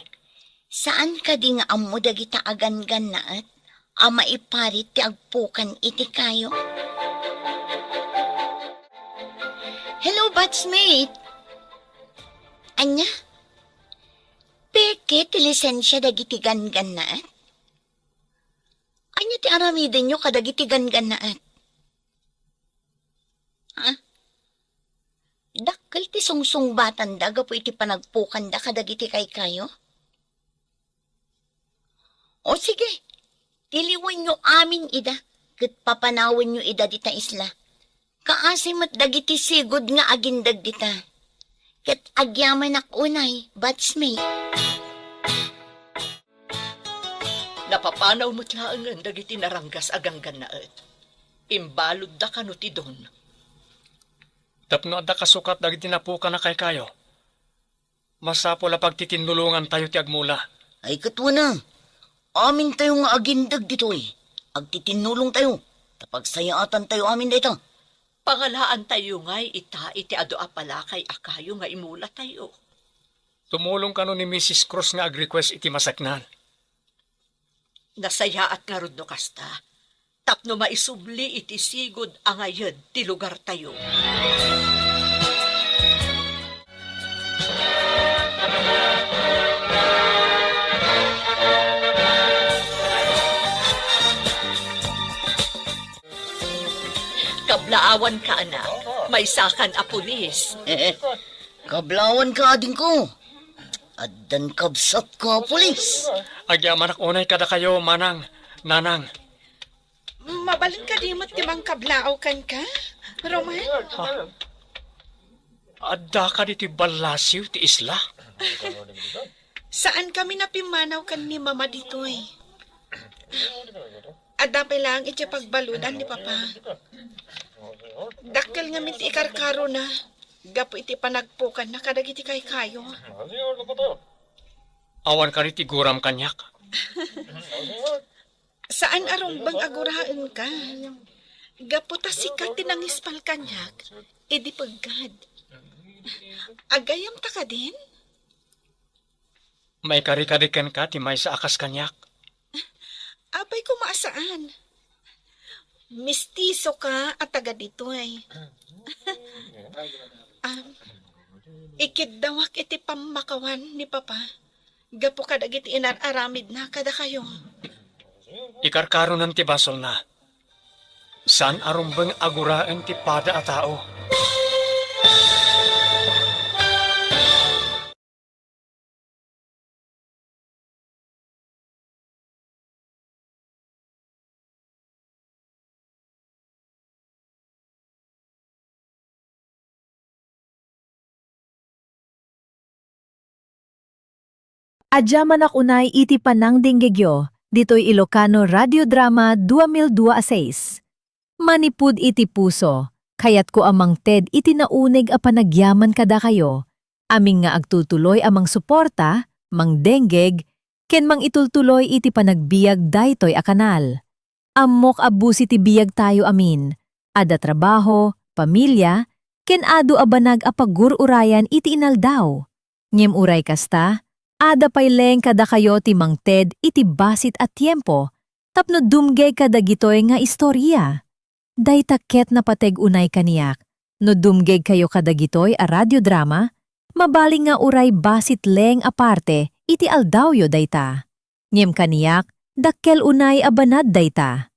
Saan kadi nga ammo dagita a ganggannaet a maiparit ti agpukan iti kayo? Hello, batchmate! Ania? Peke ti lisensia dagiti ganggannaet? Ania ti aramidenyo kadagiti ganggannaet? Ha? Dakkel ti sungsungbatanda gapu iti panagpukanda kadagiti kaykayo? O sige, tiliwenyo amin ida, ket papanawenyo ida dita isla. Kaasi met dagiti sigud nga agindeg dita. Ket agyamanak unay, batchmate. Napapanaw met laengen dagiti naranggas a ganggannaet. Imbaludda kano ti don. Tapno adda kasukat dagiti napukan a kaykayo, masapul a pagtitinnulongantayo ti agmula. Ay, ket wen a, amintayo nga agindeg ditoy, agtitinnulongtayo, ta pagsayaatantayo amin dayta. Pangalaantayo ngay ita iti adu a palakay a kayo nga imulatayo. Tumulong kano ni Missus Cruz nga ag-request iti masaknal. Nasayaat ngarud no kasta, tapno maisubli iti sigud a ngayed ti lugartayo. Kablaawanka, anak. Maysakan a pulis. Kablaawanka, adingko. Addan kabsatko a pulis. Agyamanak unay kadakayo, manang, nanang. Mabalin kadi met ti mangkablaaw kenka, Roman? Ha? Adda kadi ti ballasiw ti isla? Saan kami napimmanaw ken ni Mama ditoy. Adda pay laeng iti pagbaludan ni Papa. Dakkel ngamin ti ikarkarona gapu iti panagpukanna kadagiti kaykayo. Awan kadi ti guram kaniak? Saan a rumbeng a guraenka. Gapu ta sika ti nangispal kaniak idi peggad. Agayamta kadin? Maikari kadi kenka ti maysa a kas kaniak? Apay koma a saan. Mistisoka a taga ditoy. Am, ikiddawak iti pammakawan ni Papa gapu kadagiti inar-aramidna kadakayo. Ikarkaronan ti basolna. Saan a rumbeng a guraen ti pada a tao. Agyamanak unay iti panangdenggegyo ditoy Ilocano Radio Drama dua mil dua a seis. Manipud iti puso, kayatko a mangted iti nauneg a panagyaman kadakayo, amin nga agtultuloy a mangsuporta, mangdenggeg, ken mangitultuloy iti panagbiag daytoy a kanal. Ammok a busi ti biagtayo amin, adda trabaho, pamilia, ken adu a banag a pagur-urayan iti inaldaw. Ngem uray kasta, adda pay laeng kadakayo ti mangted iti basit a tiempo tapno dumgeg kadagitoy nga istoria. Dayta ket napateg unay kaniak, no dumgegkayo kadagitoy a radiodrama, mabalin nga uray basit laeng a parte iti aldawyo dayta. Ngem kaniak, dakkel unay a banad dayta.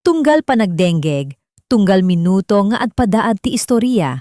Tunggal panagdenggeg, tunggal minuto nga agpadaad ti istoria,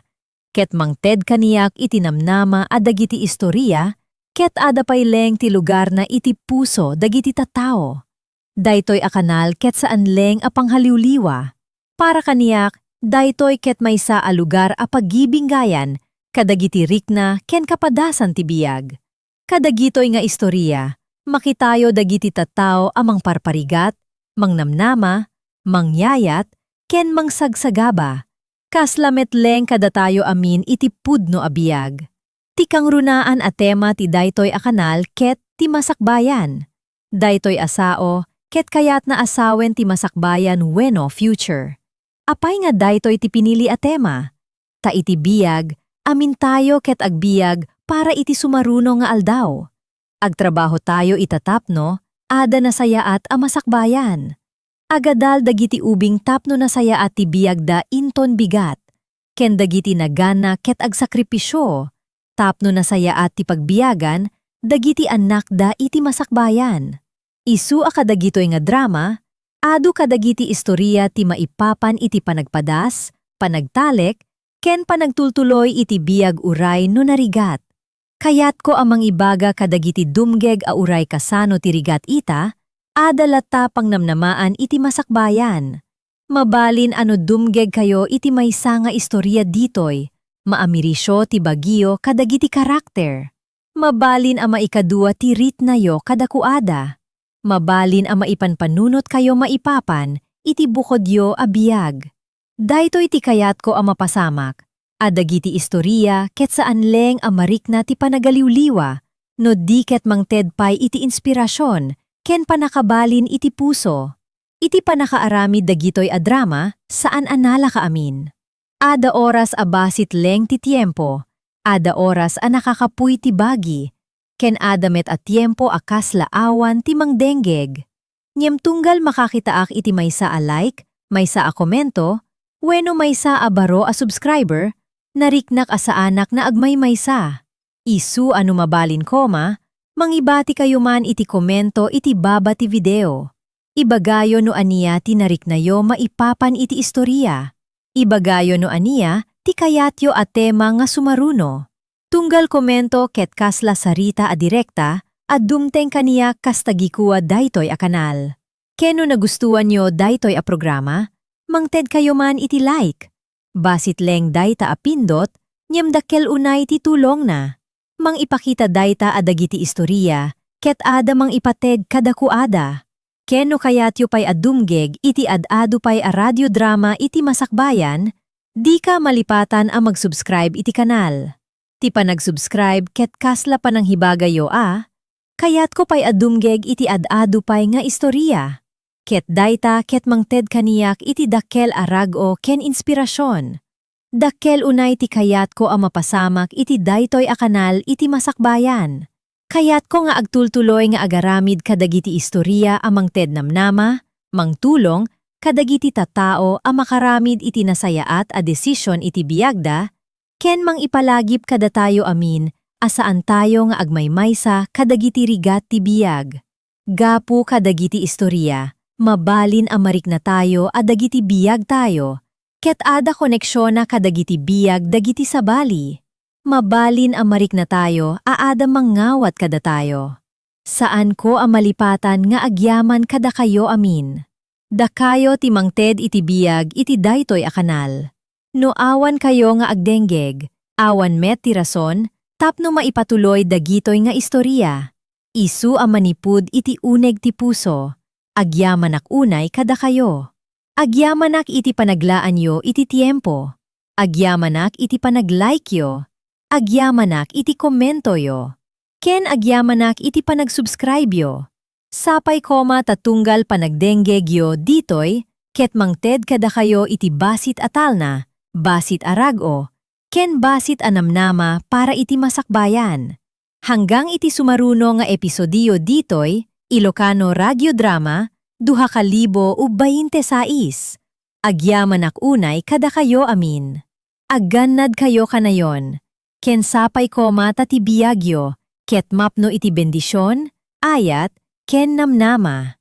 ket mangted kaniak iti namnama a dagiti istoria, ket adda pay laeng ti lugarna iti puso dagiti tattao. Daytoy a kanal ket saan laeng a panghaliwliwa. Para kaniak, daytoy ket maysa a lugar a pagibinggayan kadagiti rikna ken kapadasan ti biag. Kadagitoy nga istoria, makitayo dagiti tattao a mangparparigat, mangnamnama, mangyayat, ken mangsagsagaba. Kasla met laeng kadatayo amin iti pudno a biag. Ti kangrunaan a tema ti daytoy a kanal ket ti masakbayan. Daytoy a sao ket kayatna a sawen ti masakbayan wenno future. Apay nga daytoy ti pinili a tema? Ta iti biag, amintayo ket agbiag para iti sumaruno nga aldaw. Agtrabahotayo ita tapno ada nasayaat a masakbayan. Agadal dagiti ubing tapno nasayaat ti biagda inton bigat, ken dagiti nagana ket agsakripisio tapno nasayaat ti pagbiagan dagiti annakda iti masakbayan. Isu a kadagitoy nga drama, adu kadagiti istoria ti maipapan iti panagpadas, panagtalek, ken panagtultuloy iti biag uray no narigat. Kayatko a mangibaga kadagiti dumgeg a uray kasano ti rigat ita, ada latta pangnamnamaan iti masakbayan. Mabalin a no dumgegkayo iti maysa nga istoria ditoy, maamirisio ti bagio kadagiti karakter. Mabalin a maikadua ti ritnayo kadakuada. Mabalin a maipanpanunotkayo maipapan iti bukodyo a biag. Daytoy ti kayatko a mapasamak, a dagiti istoria ket saan laeng a marikna ti panagaliwliwa, no di ket mangted pay iti inspirasion ken pannakabalin iti puso. Iti pannakaaramid dagitoy a drama, saan a nalaka amin. Ada oras a basit laeng ti tiempo, ada oras a nakakapuy ti bagi, ken ada met a tiempo a kasla awan ti mangdengngeg. Ngem tunggal makakitaak iti maysa a like, maysa a komento, wenno maysa a baro a subscriber, nariknak a saanak nga agmaymaysa. Isu a no mabalin koma, mangibatikayo man iti komento iti baba ti video. Ibagayo no ania ti nariknayo maipapan iti istoria. Ibagayo no ania ti kayatyo a tema nga sumaruno. Tunggal komento ket kasla sarita a direkta a dumteng kaniak kas tagikua daytoy a kanal. Ken no nagustuanyo daytoy a programa, mangtedkayo man iti like. Basit laeng dayta a pindot, ngem dakkel unay ti tulongna. Mangipakita dayta a dagiti istoria ket ada mangipateg kadakuada. Ken no kayatyo pay a dumgeg iti ad-adu pay a radiodrama iti masakbayan, dika malipatan a mag-subscribe iti kanal. Ti panag-subscribe ket kasla pananghibagayo a kayatko pay a dumgeg iti ad-adu pay nga istoria. Ket dayta ket mangted kaniak iti dakkel a rag-o ken inspirasion. Dakkel unay ti kayatko a mapasamak iti daytoy a kanal iti masakbayan. Kayatko nga agtultuloy nga agaramid kadagiti istoria a mangted namnama, mangtulong kadagiti tattao a makaramid iti nasayaat a desisyon iti biagda, ken mangipalagip kadatayo amin a saantayo nga agmaymaysa kadagiti rigat ti biag. Gapu kadagiti istoria, mabalin a mariknatayo a dagiti biagtayo ket ada koneksiona kadagiti biag dagiti sabali. Mabalin a mariknatayo a ada mangngawat kadatayo. Saanko a malipatan nga agyaman kadakayo amin. Dakayo ti mangted iti biag iti daytoy a kanal. No awankayo nga agdenggeg, awan met ti rason tapno maipatuloy dagitoy nga istoria. Isu a manipud iti uneg ti puso, agyamanak unay kadakayo. Agyamanak iti panaglaanyo iti tiempo. Agyamanak iti panag-like-yo. Agyamanak iti komentoyo. Ken agyamanak iti panag-subscribe-yo. Sapay koma ta tunggal panagdenggegyo ditoy, ket mangted kadakayo iti basit a talna, basit a rag-o, ken basit a namnama para iti masakbayan. Hanggang iti sumaruno nga episodio ditoy, Ilocano Radio Drama, duha ka libo ug bainte sais. Agyamanak unay kadakayo amin. Aggannadkayo kanayon, ken sapay koma ta ti biagyo ket mapno iti bendision, ayat, ken namnama.